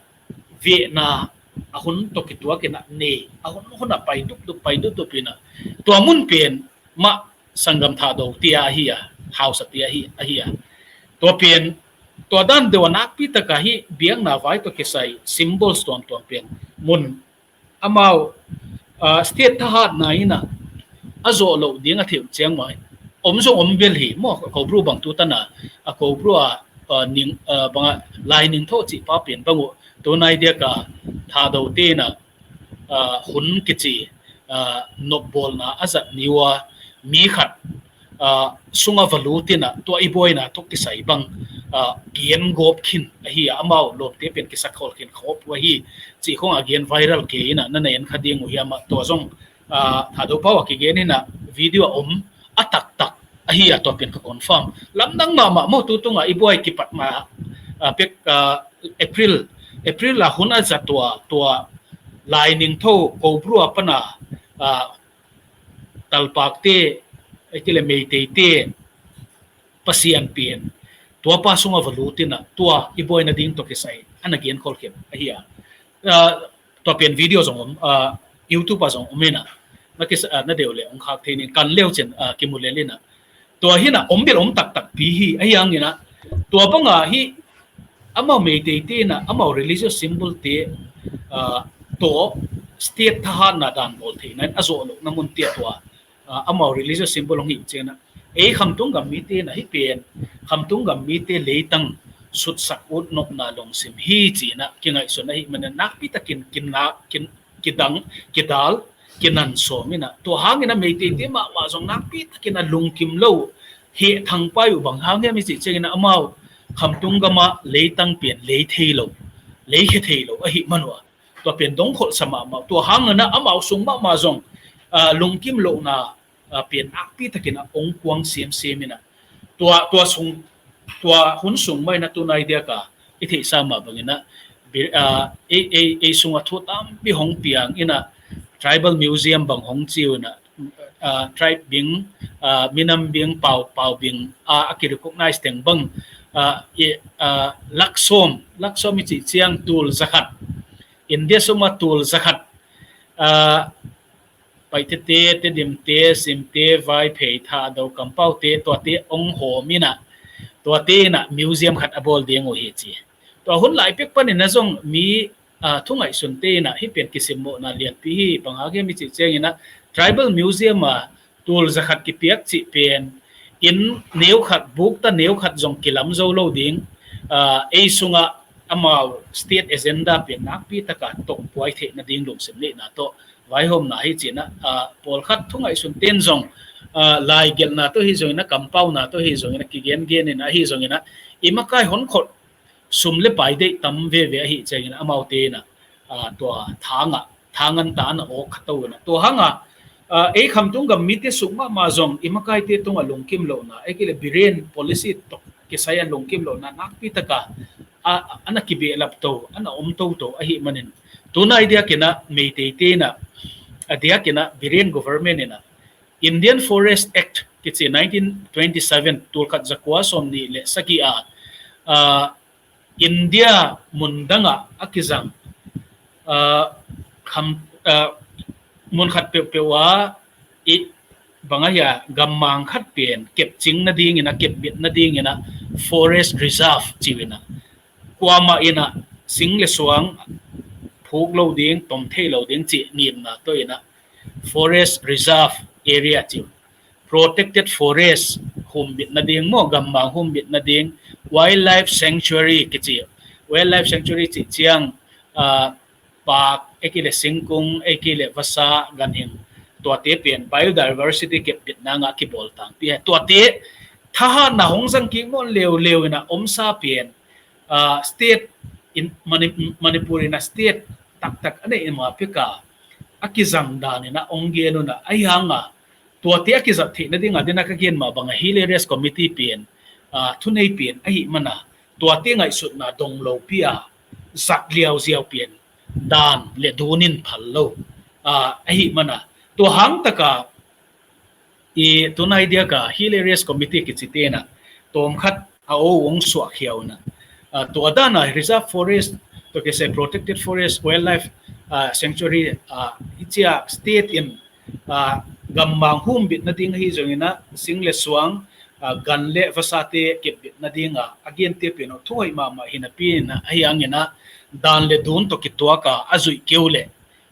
vehna a hun tawh kituak inah nei, a hun hun a pai dupdup, pai dupdup inah tua mun pen mah sanggam Thahdo te ahi a, hausa te ahi, ahi a. Tua pen, tua dan deuh a nakpi taka hih biakna vai tawh kisai symbols tuamtuam pen mun amau, ah, state thahatna inah a zawh loh ding a theih uh ciang mah om zong om bel hi maw. Kobru bang tu tana a Kobru a, ah, ning, ah, banga Lai Ningtho cih pa pen bang uh tunai diaka Thahdo te inah, ah, hun kici, ah, nopbawlna a zat ni ua mi khat, ah, sunga va lut inah tua i buaina tawh kisai bang, ah, gen gawp khin ahi a, amau lawmte pen kisak khol khin khawp uh ahi cih khong a gen viral kei inah na na en kha ding uh hiam ah, tua zong, ah, Thahdo pau a kigen inah video a om a taktak ahi a, tua pen ka confirm. Lamdang mahmah maw, tu tungah i buai kipat ma, ah, pek, ah, April, April a hun a zat ua, tua Lai Ningtho Kobru a pana, ah, Talpakte, ei kile Meiteite Pasian pen tua pa sungah va lut inah tua i buaina ding tawh kisai a na gen khol khin ahi a. Ah, tua pen video zong om, ah, YouTube ah zong om inah na kisa, ah, na deuh le ong khak thei ning kan leu cin, ah, kimu lel inah. Tua hinah om bel om taktak pi hi ahi hang inah tua banga hih amau Meiteite inah amau religious symbol te, ah, tawh state thahatna dan bawl theihna in a zawh lohna mun te tua, ah, amau religious symbol hong hih ciang inah ei Khamtung gam mite inah hih pen Khamtung gam mite leitang sutsak ut nopna lungsim hi ci inah kingaihsun ahih manin nakpi takin kin, kin, kidang, kidal, kinan sawm inah. Tua hang inah Meiteite mahmah zong nakpi takin a lungkim lo heh thangpai uh bang hang hiam i cih ciang inah amau Khamtung gamah leitang pen lei thei lo, lei khe thei lo ahih man uh a, tua pen dong kholhsa mahmah. Tua hang inah amau sung mahmah zong, ah, lungkim lohna, ah, pen nakpi takin a ong kuang siamsiam inah tua, tua sung, tua hun sung mah inah tunai diaka i theihsa mah bang inah bi-, ah, ei, ei, ei sungah thu tampi hong piang inah tribal museum bang hong ci uh inah, ah, tribe bing, ah, minam bing, pau, pau bing, ah, a ki-recognize teng bang, ah, i, ah, lak sawm, lak sawm i cih ciang tul zakhat, India sungah tul zakhat, ah, Paitete, Tedimte, Simte, Vaiphei, Thahdo, Kampaute, tuate ong hawm inah, tuate inah museum khat a bawl ding uh hi ci. Tua hun lai pek panin a zong mi, ah, thungaihsunte inah hih pen kisimmawhna lianpi hi. Bang hang hiam i cih ciang inah tribal museum a tul zakhat kipiak cih pen inn neu khat, bukta neu khat zong kilam zo lo ding, ah, ei sungah amau state agenda pen nakpi taka tongpuai theihna ding lungsim neihna tawh vaihawmna hi ci inah, ah, pawlkhat thungaihsunte'n zong, ah, laigelhna tawh hi zong inah, kampauna tawh hi zong inah, kigengen inah, ahi zong inah i makai hon kholh sum le pai deih tam veve ahih ciang inah amaute inah, ah, tua thangah, thang an ta an a awk kha to inah. Tua hangah, ah, ei Khamtung gam mite sung mahmah zong i makaite tungah lungkim lohna, ei kile Biren policy tawh kisai an lungkim lohna nakpi taka, ah, an a kibehlap to, an a om toto ahih manin tunai diak inah Meiteite inah, a diak inah Biren government inah Indian Forest Act kici nineteen twenty-seven, tul khat zakua sawmnih le sagih a, ah, India mundangah a kizang, ah, kham, ah, mun khat peuhpeuh ah i bang ahi a, gammang khat pen kepcing nading inah, kepbit nading inah forest reserve ci uh inah, kuamah inah sing le suang phuk lo ding, tom thei lo ding cih ngimna tawh inah forest reserve area ci uh. Protected forest humbit nading maw, gammang humbit nading, wildlife sanctuary kici. Wildlife sanctuary cih ciang, ah, pak, ei kile singkung, ei kile vasa, ganhing, tuate pen biodiversity kepbitna ngah kibawl tangpi hi. Tuate thahatna hong zang kik nawn leuleu inah omsa pen, ah, state in Mani-, Manipur inah state taktak a neih ma peka a kizang dan inah ong gen uh inah, ahi hanga tuate a kizat theih nadinga dinah ka gen mah banga Hill Areas Committee pen, ah, thunei pen ahih mana tuate ngaihsutna dong lopi a zat liauziau pen dan le dun in phal lo, ah, ahi mana, tua hang taka i tunai diaka Hill Areas Committee kici tenah tawm khat a o ong suah khiau na, ah, tua dana reserve forest, tua kisai protected forest, wildlife, ah, sanctuary, ah, hicia state in, ah, gammang humbit nading ahi zongina sing le suang, ah, gan le vasate kepbit nadinga a gente pen uh thuai mahmah hinapi ina ahi angina dan le dun tawh kituaka a zuih keu le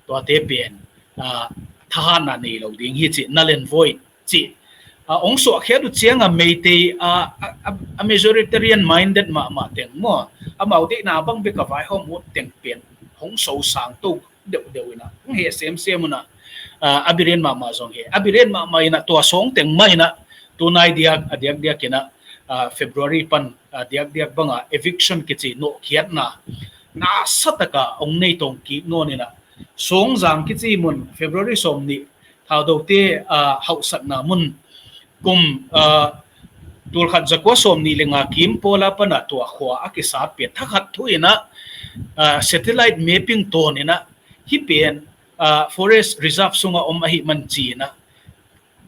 tuate pen, ah, thahatna nei lo ding hi ci, null and void ci, ah, ong suahkhiat uh cianga Meitei, ah, a, a, a majoritarian minded mahmah teng maw, amau deihna bang bek a vaihawm uh teng pen hong sosang to deuhdeuh ina hong heh semsem una, ah, a biren mahmah zong he a biren mahmah ina tua song teng mah ina tunai diak a diakdiak ina, ah, February pan, ah, diakdiak banga eviction kici nawhkhiatna nasataka ong nei tong kik nawn ina Songzang kici mun February sawm nih, Thaudote, ah, hauhsakna mun kum, ah, tulkhat zakua sawm nih le nga kim pawla pana tua khua a kisat pen thakhat thu ina, ah, satellite mapping tawn ina hi pen, ah, forest reserve sunga om ahi man ci ina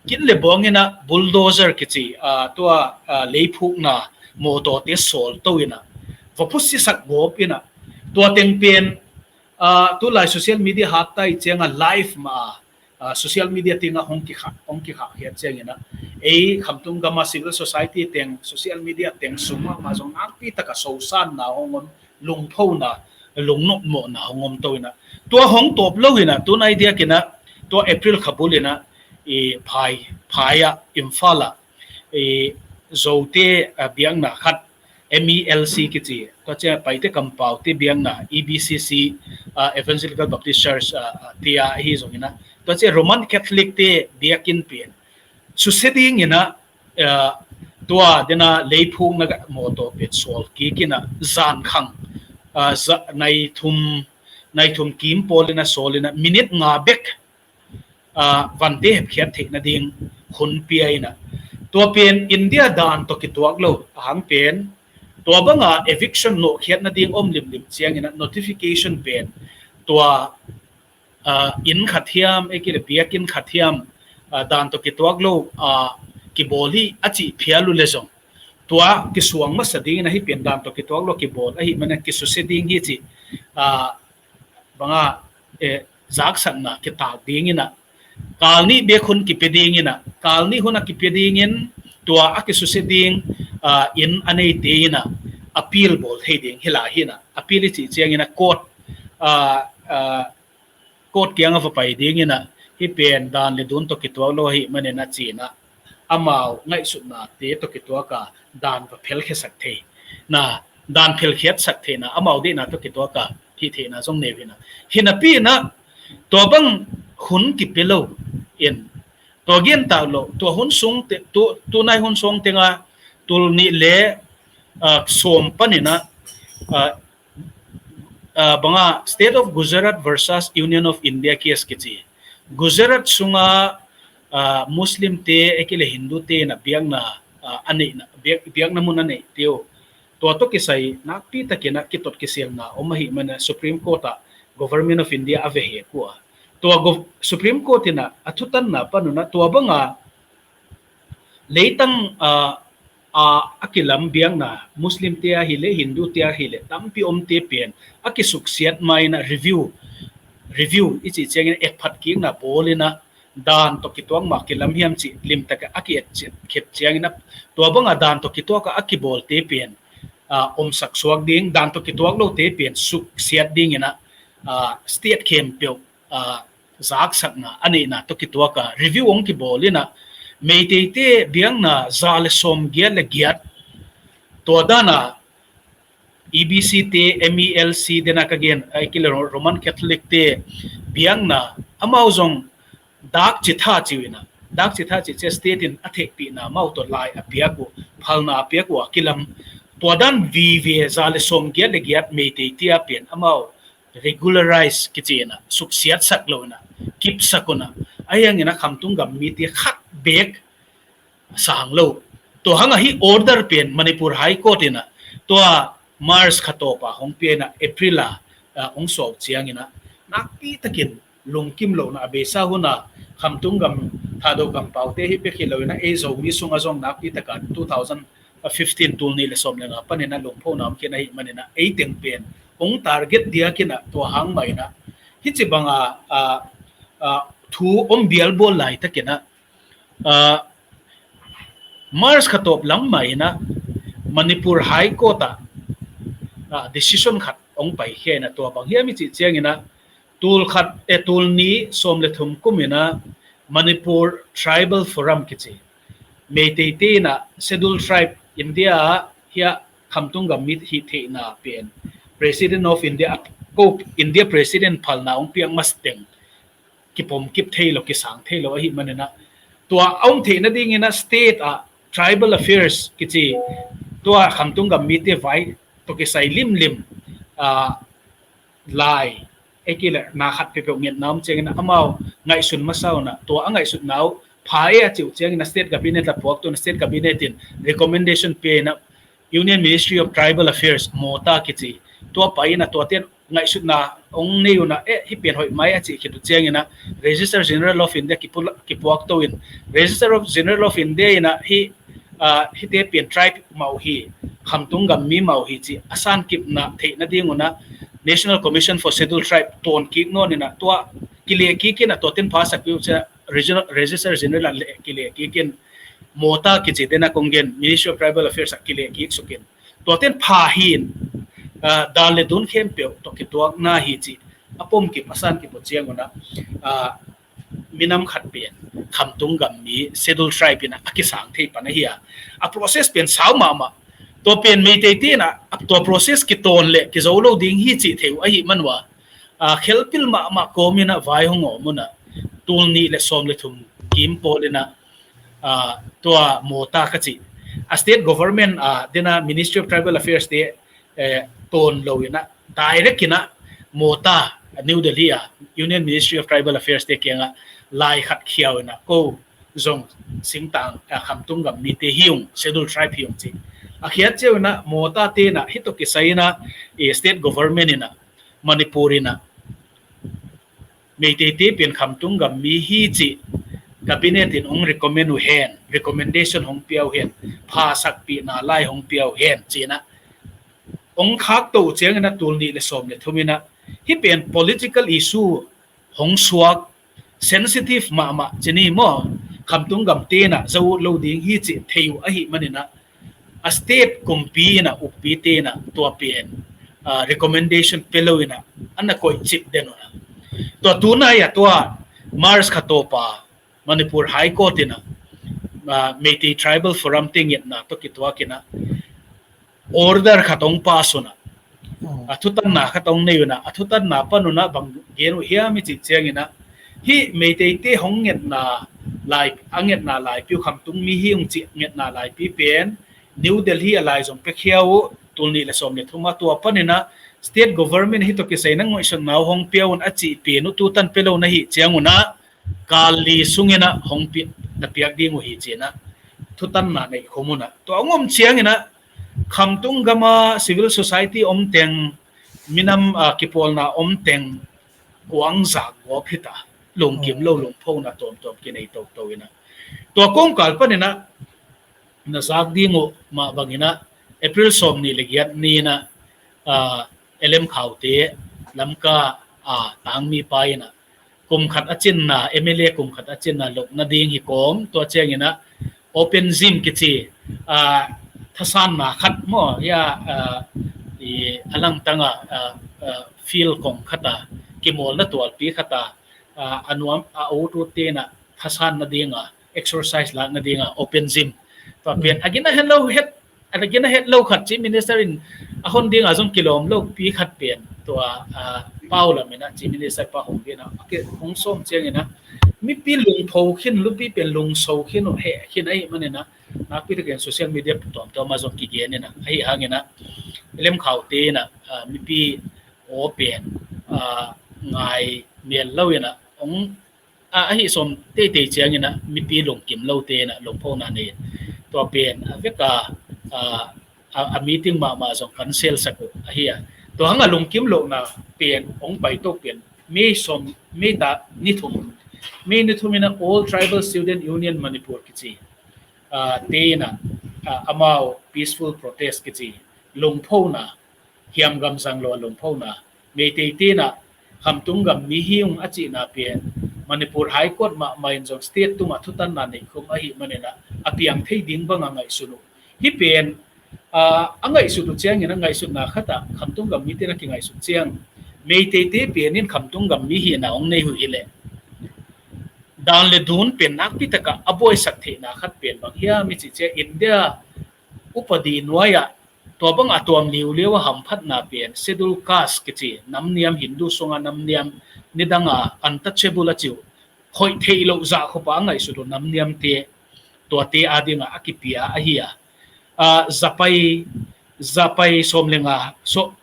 kin le buang ina bulldozer kici, ah, tua, ah, leiphukna mawtawte sawl to ina va phusisak gawp ina tua teng pen, ah, tulai social media hat tai cianga live ma, ah, social media tinga hong kikhah, hong kikhah hiat ciangina ei Khamtung gama civil society teng social media teng sung mahmah zong nakpi taka sosanna hong om, lungphona, lungnopmawhna hong om to ina tua hong tawp lo ina tunai diakina tua April khabul ina i phai, phai ah Imphal ah i Zote, ah, biakna khat M E L C kici, tua cia Paite kampaute biakna E B C C, ah, Evangelical Baptist Church, ah, ah, tia ahi zongina tua cia Roman Catholic te biakin pen susia dingina, ah, tua dena leiphukna mawtaw pet sawl kikina zankhang, ah, za, nai thum, nai thum kim pawlina sawlina minute nga bek, ah, vante hepkhiat theih nading hun pia ina tua pen India dan tawh kituak lo ahang pen tua banga eviction nawhkhiat nading om limlim ciangina notification pen tua, ah, inn khat hiam, ei kile biakin khat hiam, ah, dan tawh kituak lo, ah, kibawl hi a cih phial uh le zong tua kisuang masa dingina hi pen dan tawh kituak lo kibawl ahi mana kisusia ding hi cih, ah, banga, eh, zaksakna kitak dingina kal nih bek hun kipia dingina kal nih hun a kipia dingin tua a kisusia ding, ah, inn a neite ina appeal bawl thei ding hi lai hina appeal i cih ciangina court, ah, ah, court kianga va pai dingina hi pen dan le dun tawh kituak lo ahi manina cina amau ngaihsutnate tawh kituaka dan va phelkhiasak thei na, dan phelkhiatsak theihna amau deihna tawh kituaka hih theihna zong neu hina hinapi ina tua bang hun kipia lo in tua giantak lo tua hun sung te, tu, tunai hun sung tenga tul nih le, ah, sawm panina, ah, ah, banga State of Gujarat versus Union of India case kici Gujarat sunga, ah, Muslim te ekile Hindu te na biakna, ah, a neihna biak, biakna mun a neih teu tua tawh kisai nakpi takina kitot kisialna om ahi mana Supreme Court ah Government of India a vehek uh a tua Supreme Court ina a thutanna panuna tua banga leitang, ah, ah, a kilam biakna Muslim te ahi le Hindu te ahi le tampi omte pen a kisuksiat maina review, review i cih ciangina etphat kikna bawlina dan tawh kituak mah kilam hiam cih limtaka a ki-et khet ciangina tua banga dan tawh kituaka a kibawlte pen, ah, omsak suak ding dan tawh kituak lote pen suksiat dingina, ah, state khempeuh, ah, zaksakna a neihna tawh kituaka review ong kibawl ina Meiteite biakna za le sawm giat le giat tua dana E B C te M E L C dena ka gen ai kile Roman Catholic te biakna amau zong dak citha ciu ina dak citha ci cia state in a theihpihna amau tawh lai a piak uh phalna a piak uh a kilam tua dan vive za le sawm giat le giat Meitei tia pen amau regularize kici ina suksiatsak lo ina kipsak una ahiangina Khamtung gam mite khat bek sang lo. Tua hanga hi order pen Manipur High Court ina tua March khatawpa hong pia ina April a, ah, hong suah uh ciangin ah nakpi takin lungkim lohna a beisa hun a Khamtung gam Thado kampaute hi pek hi lo in ah ei Zomi sungah zong nakpi takin two thousand fifteen, tul nih le sawm le nga panin ah lungphona om khin ahih manin ah ei teng pen hong target diakin ah tua hang mah in ah hici banga, ah, ah, thu om bialbawl laitakin ah, ah, March kha tawp lam mah in ah Manipur High Court ah, ah, decision khat hong paikhia in ah tua bang hiam i cih ciangin ah tul khat, eh, tul nih sawm le thum kum in ah Manipur Tribal Forum kici Meiteite in ah Scheduled Tribe India ah hiah Khamtung gam mi hih theihna pen President of India, ko India President phalna hong piak masa teng kipomkip thei lo, kisang thei lo ahih manin ah tua a om theih nadingin ah state ah Tribal Affairs kici tua Khamtung gam mite vai tawh kisai limlim, ah, lai, ei kei leh na khat peuhpeuh ngetna om ciangin ah amau ngaihsun masa un ah tua a ngaihsutna uh pha e a cih uh ciangin ah state cabinet ah puak tu in ah state cabinet in recommendation pia in ah Union Ministry of Tribal Affairs, MOTA kici, tua pai in ah tuate in ngaihsutna hong nei un ah, eh, hih pen hoih mai a cih khit uh ciangin ah Registrar General of India kipu-, kipuak to in, Registrar of, General of India in ah hih, ah, hihte pen tribe mah uh hi, Khamtung gam mi mah uh hi cih a sankipna theih nading un ah National Commission for Scheduled Tribe tawn kik nawn in ah tua kileh kik in ah tuate in phasak peuh ciang Regional, Registrar General ah leh kileh kik in MOTA kici te in ah kong gen, Ministry of Tribal Affairs ah kileh kik suk in. Tuate in pha hi in, ah, dan le dun khempeuh tawh kituakna hi cih a pomkip a sankip uh ciang un ah, ah, minam khat pen Khamtung gam mi Scheduled Tribe in ah a kisang thei pan ahi a. A process pen sau mahmah. Tua pen Meiteite in ah tua process kitawn le kizo lo ding hi cih thei uh ahih man uh a, ah, khelpil mahmah kawm in ah vai hong om un ah tul nih le sawm le thum kim pawl in ah, ah, tua MOTA ka cih a state government, ah, te in ah Ministry of Tribal Affairs te, eh, tawn lo in ah direct in ah MOTA, New Delhi ah Union Ministry of Tribal Affairs te kiangah lai khat khiau in ah ko zong singtang, ah, Khamtung gam mite hi ung, Scheduled Tribe hi ung cih a khiat ciau in ah MOTA te in ah hih tawh kisai in ah, eh, state government in ah Manipur in ah Meiteite pen Khamtung gam mi hi cih cabinet in hong recommend uh hen, recommendation hong pia uh hen, phasakpihna lai hong pia uh hen ci in ah hong khak to uh ciangin ah tul nih le sawm le thum in ah hih pen political issue hong suak, sensitive mahmah ci ni maw, Khamtung gam te in ah zo lo ding hi cih thei uh ahih manin ah a state kumpi in ah ukpite in ah tua pen, ah, recommendation pia lo in ah an na koih cip den un ah tua tunai ah tua March kha tawp a Manipur High Court in ah, ah, Meitei Tribal Forum te ngetna tawh kituak in ah order khat hong pass un ah, a thutanna khat hong nei un ah, a thutanna pan un ah bang gen uh hiam i cih ciangin ah hih Meiteite hong ngetna lai, a ngetna laipi uh Khamtung mi hi ung cih ngetna laipi pen New Delhi ah lai zong pia khia uh, tul nih le sawm le thum ah tua panin ah state government hih tawh kisai na ngaihsutna uh hong pia un a cih pen uh tutan pia lo na hih ciang un ah kal li sungin ah hong pi-, na piak ding uh hi ci in ah thutanna neih khum un ah tua hong om ciangin ah Khamtung gam a civil society om teng, minam, ah, kipawlna om teng kuang zak gawp hi ta, lungkim lo, lungphona tuamtuam kinei toto in ah tua kongkal panin ah na zak ding uh mah bangin ah April sawm nih le giat ni in ah, ah, L M Khaute, Lamka, ah, tangmi pa in ah kum khat a cinna, M L A kum khat a cinna lok nading hi kawm, tua ciangin ah open gym kici, ah, thasanna khat maw, ya, ah, i, a langtang ah, ah, ah, field kong khat ah kimawlna tualpi khat ah, ah, a nuam, a ut ut te in ah thasan nading ah, exercise lak nading ah open gym. Tua pen a gina hen lo het, a gina het lo khat Chief Minister in a hon ding ah zong kilawm lo pi khat pen tua, ah, pau lam in ah Chief Minister pa hong ding ah a ke hong sawm ciangin ah mipi lungpho khin, lupi pen lungso khin uh heh khin ahih manin ah nakpi takin social media tuamtuam ah zong kigen in ah ahi hangin ah L M Khaute in ah, ah, mipi aw pen, ah, ngai mial lo in ah hong, ah, ahi sawm teitei ciangin ah mipi lungkim lote in ah lungphona nei in tua pen a vek a, ah, a, a meeting mahmah zong cancel sak uh ahi a. Tua hang a lungkim lohna pen, hong paito pen, May sawm, May ta ni thum, May ni thum ina All Tribal Student Union Manipur kici, ah, te ina, ah, amau peaceful protest kici, lungphona, hiamgam zang lo a lungphona, Meitei te ina Khamtung gam mi hi ung a cihna pen, Manipur High Court mahmah in zong state tungah thutanna neih khum ahih manin a piang thei ding banga ngaihsun uh. Hih pen, ah, a ngaihsut uh ciangin a ngaihsutna khatah Khamtung gam mite na kingaihsut ciang, Meitei te pen in Khamtung gam mi hihna hong nei uh hi leh, dan le dun pen nakpi takah a buaisak theihna khat pen bang hiam i cih ciang India upadi nuai-ah tua bang a tuam liuliu a hamphatna pen Schedule Caste kici, namniam, Hindu sunga namniam, nidanga untouchable a ci uh, hoih theih loh zah khop a ngaihsut uh namniamte, tuate adinga a kipia ahi a. Ah, zapai, zapai sawm le nga, so,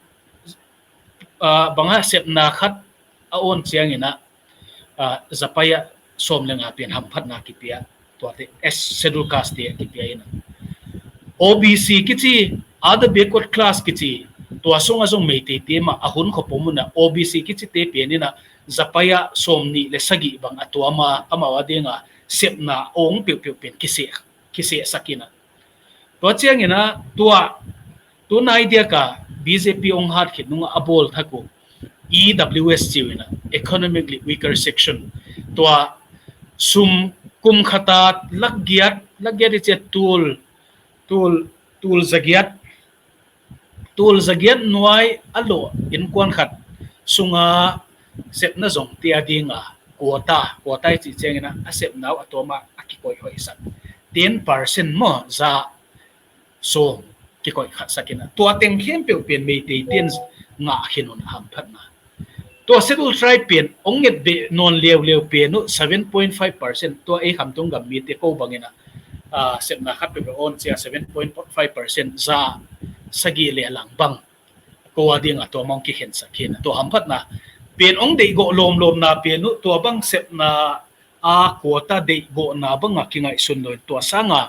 ah, bang a sepna khat a awn ciangin a, ah, zapai ah sawm le nga pen hamphatna kipia, tuate, S, Schedule Caste te kipia ina. O B C kici, other backward class kici, tua sunga zong Meitei te mah a hun khop om ina, O B C kici te pen ina zapai ah sawm nih le sagih bang a tuam a, amau adinga sepna awng peuhpeuh pen kiseh, kisehsak ina. Tua ciangin a, tua, tu nai diaka B J P hong hat khit nunga a bawl thak uh E W S ci uh ina, economically weaker section. Tua sum kum khata lak giat, lak giat i cia tul, tul, tul zagiat, tul zagiat nuai a lawh innkuan khat sunga sepna zong tia dinga quota, quota i cih ciangin a, a sepna uh a tuama a kikoih hoihsak. Ten percent maw, za sawm kikoih khatsak ina. Tua teng khempeuh pen Meitei ten ngah khin un a hamphatna. Tua Schedule Tribe pen hong nget beh nawn leuleu pen uh seven point five percent, tua ei Khamtung gam mite ko bangin a, ah, sepna khat peuhpeuh awn cia seven point five percent, za sagih le a lang bang ko adinga tua mah hong kikhensak khin a. Tua hamphatna pen hong deihgawh lawmlawmna pen uh tua bang sepna a quota deihgawhna banga kingaihsun lo in tua sanga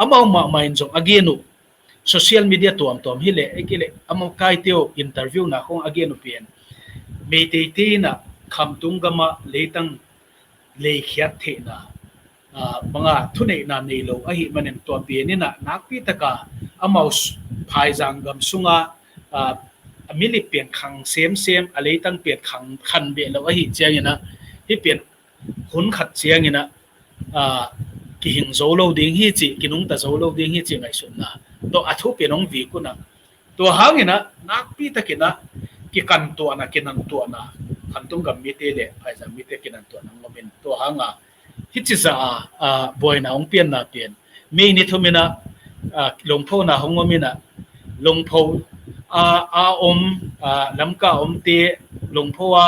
amau mahmah in zong a gen uh social media tuamtuam hi leh, ei kei leh, amau kaite uh interview na khong a gen uh pen Meitei te ina Khamtung gama leitang leikhiat theihna, ah, banga thuneihna nei lo ahih manin tua pen ina nakpi taka amau s-, phaizang gam sunga, ah, a milip pen khang semsem, a leitang pen khang khan beh lo ahih ciangin a, hih pen hun khat ciangin a, ah, kihing zo lo ding hi cih, kinungta zo lo ding hi cih ngaihsutna. Tua a thu pen hong vik un a, tua hangin a nakpi takin a kikantuahna, kinantuahna, Khamtung gam mite le phaizang mite kinantuahna ngawmin tua hanga hih ci za a, ah, buaina hong pianna pen May ni thum ina, ah, lungphona hong om ina, lungpho, ah, a om, ah, Lamka omte lungpho a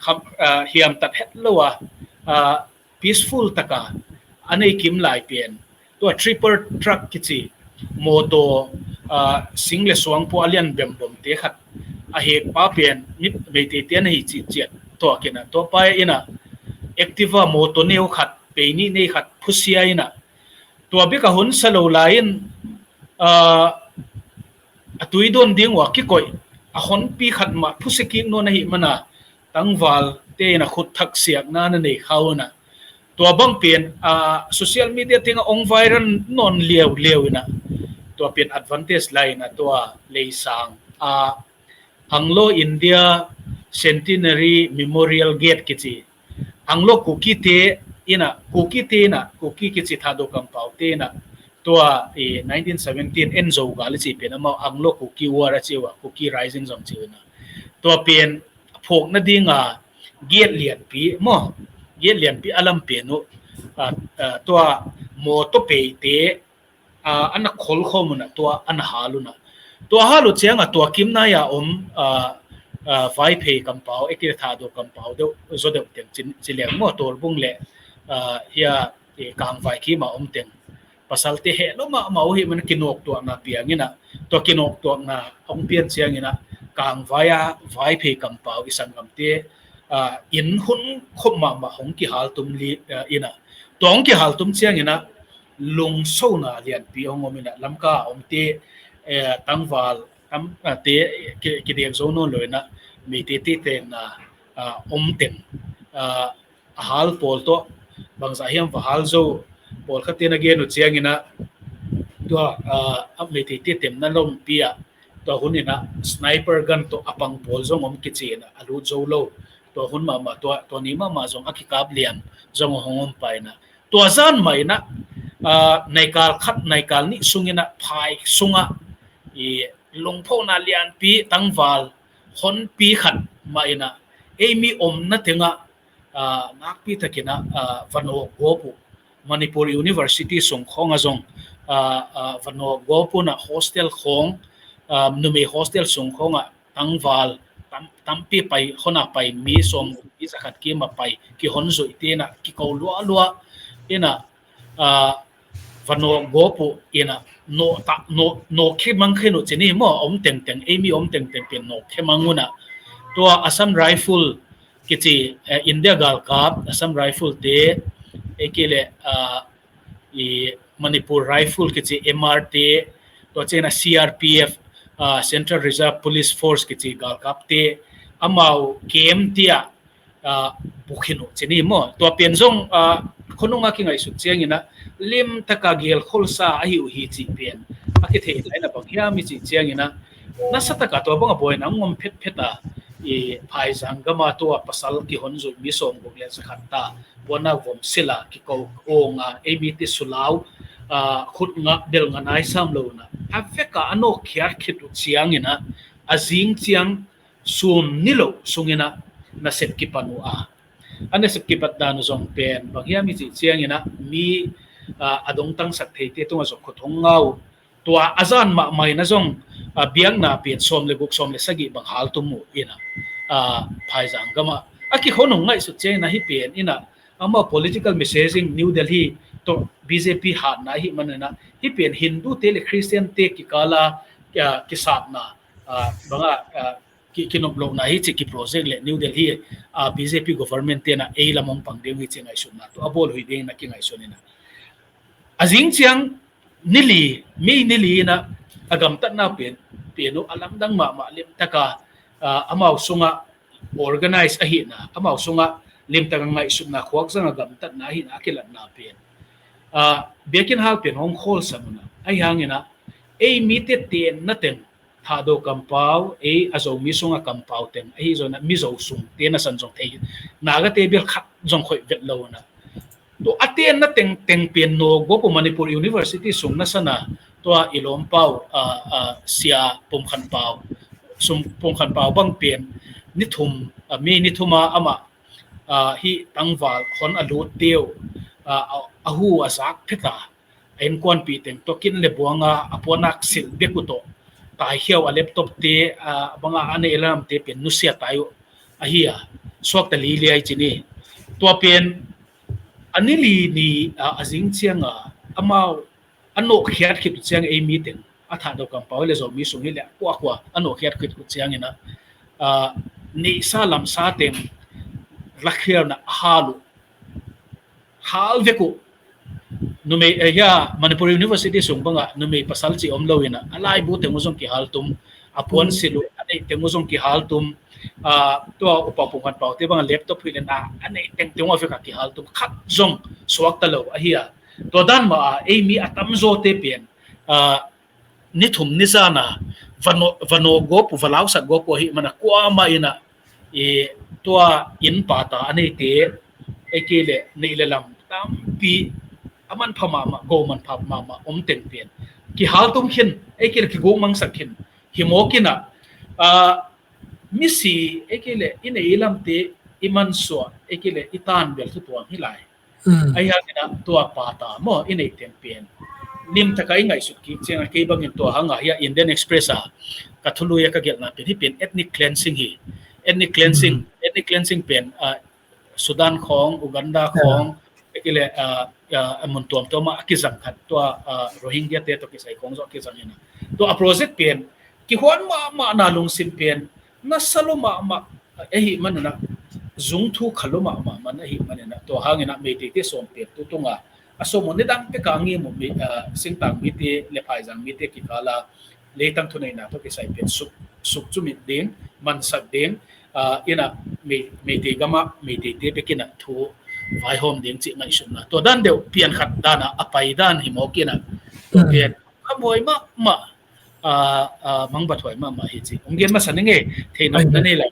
kham, ah, hiamtat het lo a, ah, peaceful taka a nei kim lai pen tua triple truck kici mawtaw, ah, sing le suang pua a lian bembomte khat a hekpa pen Meitei te na hi cih ciat tua kina, tua pa ina Activa mawtaw neu khat, pei nih nei khat phusia ina, tua bika hun sa lo lai in, ah, a tui dawn ding uh a kikoih a honpi khat mah phusia kik nawn ahih mana tangvalte ina khut thak siakna na nei kha uh ina, tua bang pen, ah, social media tengah hong viral nawn leuleu ina, tua pen advantage lai ina tua leisang, ah, Anglo India Centenary Memorial Gate kici, Anglo Kuki te ina, Kuki te ina, Kuki kici Thado kampau te ina, tua i nineteen seventeen en zo gal i ci pen amau Anglo Kuki War a ci uh a, Kuki Rising zong ci uh ina, tua pen phawk nadinga gate lianpi maw, gate lianpi a lam pen uh, ah, ah, tua mawtaw peite, ah, ana khol khawm un a, tua ana hal un a, tua hal uh cianga tua kim nai a om, ah, ah, Vaiphei kampau, ei kei leh Thado kampau deuh, zaw deuh teng ci, ci liang maw, Tawlbung le, ah, hia, eh, Kangvai kim a om teng pasalte heh lo mahmah uh ahih mana kinawktuahna piang ina, tua kinawktuahna hong pian ciang ina Kangvai a Vaiphei kampau i sanggamte, ah, inn hun khop mahmah hong kihaltum li, ah, ina, tua hong kihaltum ciang ina lungsona lianpi hong om ina, Lamka a omte, eh, tangval tam, ah, te ki, kidek zo nawn lo ina, Meitei te tenna, ah, om teng, ah, a hal pawl tawh bangzah hiam va hal zo, pawlkhat in a gen uh ciangin ah, tua, ah, a Meitei te temna lompi ah tua hun in ah sniper gun tawh a pang pawl zong om kici in ah a lut zo lo. Tua hun mahmah, tua, tua ni mahmah zong a kikap lian zong a hong om pah in ah, tua zan mah in ah, ah, naikal khat, naikal nih sungin ah phai sungah i lungphona lianpi tangval honpi khat mah in ah, ei mi omna tengah, ah, nakpi takin ah, ah, va nawk gawp uh. Manipur University sung khawngah zong, ah, ah, va nawk gawp uh in ah hostel khawng, ah, numei hostel sung khawngah tangval tam, tampi pai, hon a pai mi sawm, mi zakhat kim a pai, kihon zuih te in ah kiko lualua in ah, ah, va nawk gawp uh in ah, nawk ta, nawk, nawk khia mang khin uh ci ni maw, om tengteng, ei mi om tengteng pen nawk khia mang un ah. Tua Assam Rifle kici, eh, India galkap Assam Rifle te, ei kei leh, ah, i Manipur Rifle kici M R te, tua ciang a C R P F, ah, Central Reserve Police Force kici galkap te, amau kem tia, ah, bukhin uh ci ni maw. Tua pen zong, ah, khonung a kingaihsut ciangin ah lim taka gelkholsa ahi uh hi cih pen a kithei lai na bang hiam i cih ciangin ah, nasa taka tua bang a buaina ngom phetphet a, i phaizang gama tua pasal kihon zuih mi sawm guk le zakhat ta puana vom sila kiko ong a, ei mi ti sulau, ah, khut ngah bel ngah nai sam lo na. A veka a nawk khiat khit uh ciangin ah, a zing ciang sum ni lo sungin ah nasep kipan uh a. A nasep kipat dan uh zong pen bang hiam i cih ciangin ah mi, ah, a dongtangsak theite tungah zong khut hong ngau. Tua a zan mahmah in ah zong, ah, biakna pen sawm le guk, sawm le sagih bang haltum uh in ah, ah, phaizang gama. A kikhonung ngaihsut ciangin ah hih pen in ah, amau political messaging New Delhi tawh B J P hatna ahih manin ah, hih pen Hindu te le Christian te kikala, ah, kisapna, ah, banga, ah, ki, kinop lohna hi ci ki project le New Delhi, ah, B J P government te in ah ei lam hong pang ding hi ci ngaihsutna tua a bawl hui ding in ah kingaihsun in ah. A zing ciang nili, mi nili in ah a gamtatna pen, pen uh a lamdang mahmah lim taka, ah, amau sungah organize ahihna, amau sungah lim taka ngaihsutna khuak zang a gamtatna ahihna a kilatna pen, ah, biakinn hal pen hong khawlsan un ah. Ahi hangin ah, ei mite tenna teng Thado kampau, ei a Zomi sunga kampau teng ahi zongin ah Mizo sung te nasan zong thei, Naga te bel khat zong khoih vet lo un ah. Tua a tenna teng, teng pen nawk gawp uh Manipur University sung nasan a, tua i lawmpau, ah, ah, Sia Pum Khan Pau, Sum Pum Khan Pau bang pen ni thum, ah, mi ni thum a amah, ah, hih tangval hon a lut teu, ah, a, a hu a zak phet a, a innkuanpih teng tua kin le buang a, a puanak silh bek uh tawh, taikhiau a laptop te, ah, banga a neih lamte pen nusia tai uh ahi a, suakta liliai ci ni. Tua pen a nili ni, ah, a zing ciang a, amau a nawkkhiat khit uh ciang ei mi teng, a Thado kampau hi le Zomi sung hi le kuakua a nawkkhiat khit uh ciangin ah, ah, neihsa lamsa teng lakhialna a hal uh, hal vek uh. Numei, eh, hia, Manipur University sung bangah numei pasal ci om lo in ah, a laibu teng uh zong kihaltum, a puan silh uh a neih teng uh zong kihaltum, ah, tua upa Pum Khan Pau te bangah laptop hi le na, a neih teng teng uh a vek a kihaltum, khat zong suakta lo ahi a. Tua dan mah a, ei mi a tamzaw te pen, ah, ni thum ni zan a, va nawk, va nawk gawp uh, va lausak gawp uh ahih man a kuamah in ah, i, tua inn pata a neite, ei kei le neih le lam tampi a manpha mahmah, go manpha mahmah om teng pen kihaltum khin, ei kei le kiguk mangsak khin, hi mawk in ah, ah, misi, ei kei le i neih i lamte i mansuah, ei kei le i tan bel thu tuam hi lai. Mm. Ahi hangin ah tua pata maw i neih teng pen lim taka i ngaihsut kik ciang a, kei bangin tua hang a hia Indian Express a ka thului a ka gelhna pen hih pen ethnic cleansing hi. Ethnic cleansing, mm, ethnic cleansing pen, ah, Sudan khawng, Uganda khawng, ei kei le, ah, ah, a mun tuamtuam ah a kizang khat tua, ah, Rohingya te tawh kisai khawng zawh a kizang in ah. Tua a project pen kihuan mahmah na lungsim pen nasa lo mahmah ahih man in ah, zung thu kha lo mahmah man ahih man in ah, tua hangin ah Meitei te sawm pen tu tung a, a sawm uh nidang pek a ngim uh mi, ah, singtang mite le phaizang mite kikal a leitang thuneihna tawh kisai pen suk suk cumit ding, mansak ding, ah, ina Mei, Meitei gama, Meitei te pekin a thu vaihawm ding cih ngaihsutna. Tua dan deuh pian khat dana a pai dan hi mawk ina. Tua pian a buai mahmah, ah, ah, mangbathuai mahmah hi ci. Ong gen masa ning e, thei nop na nei lai.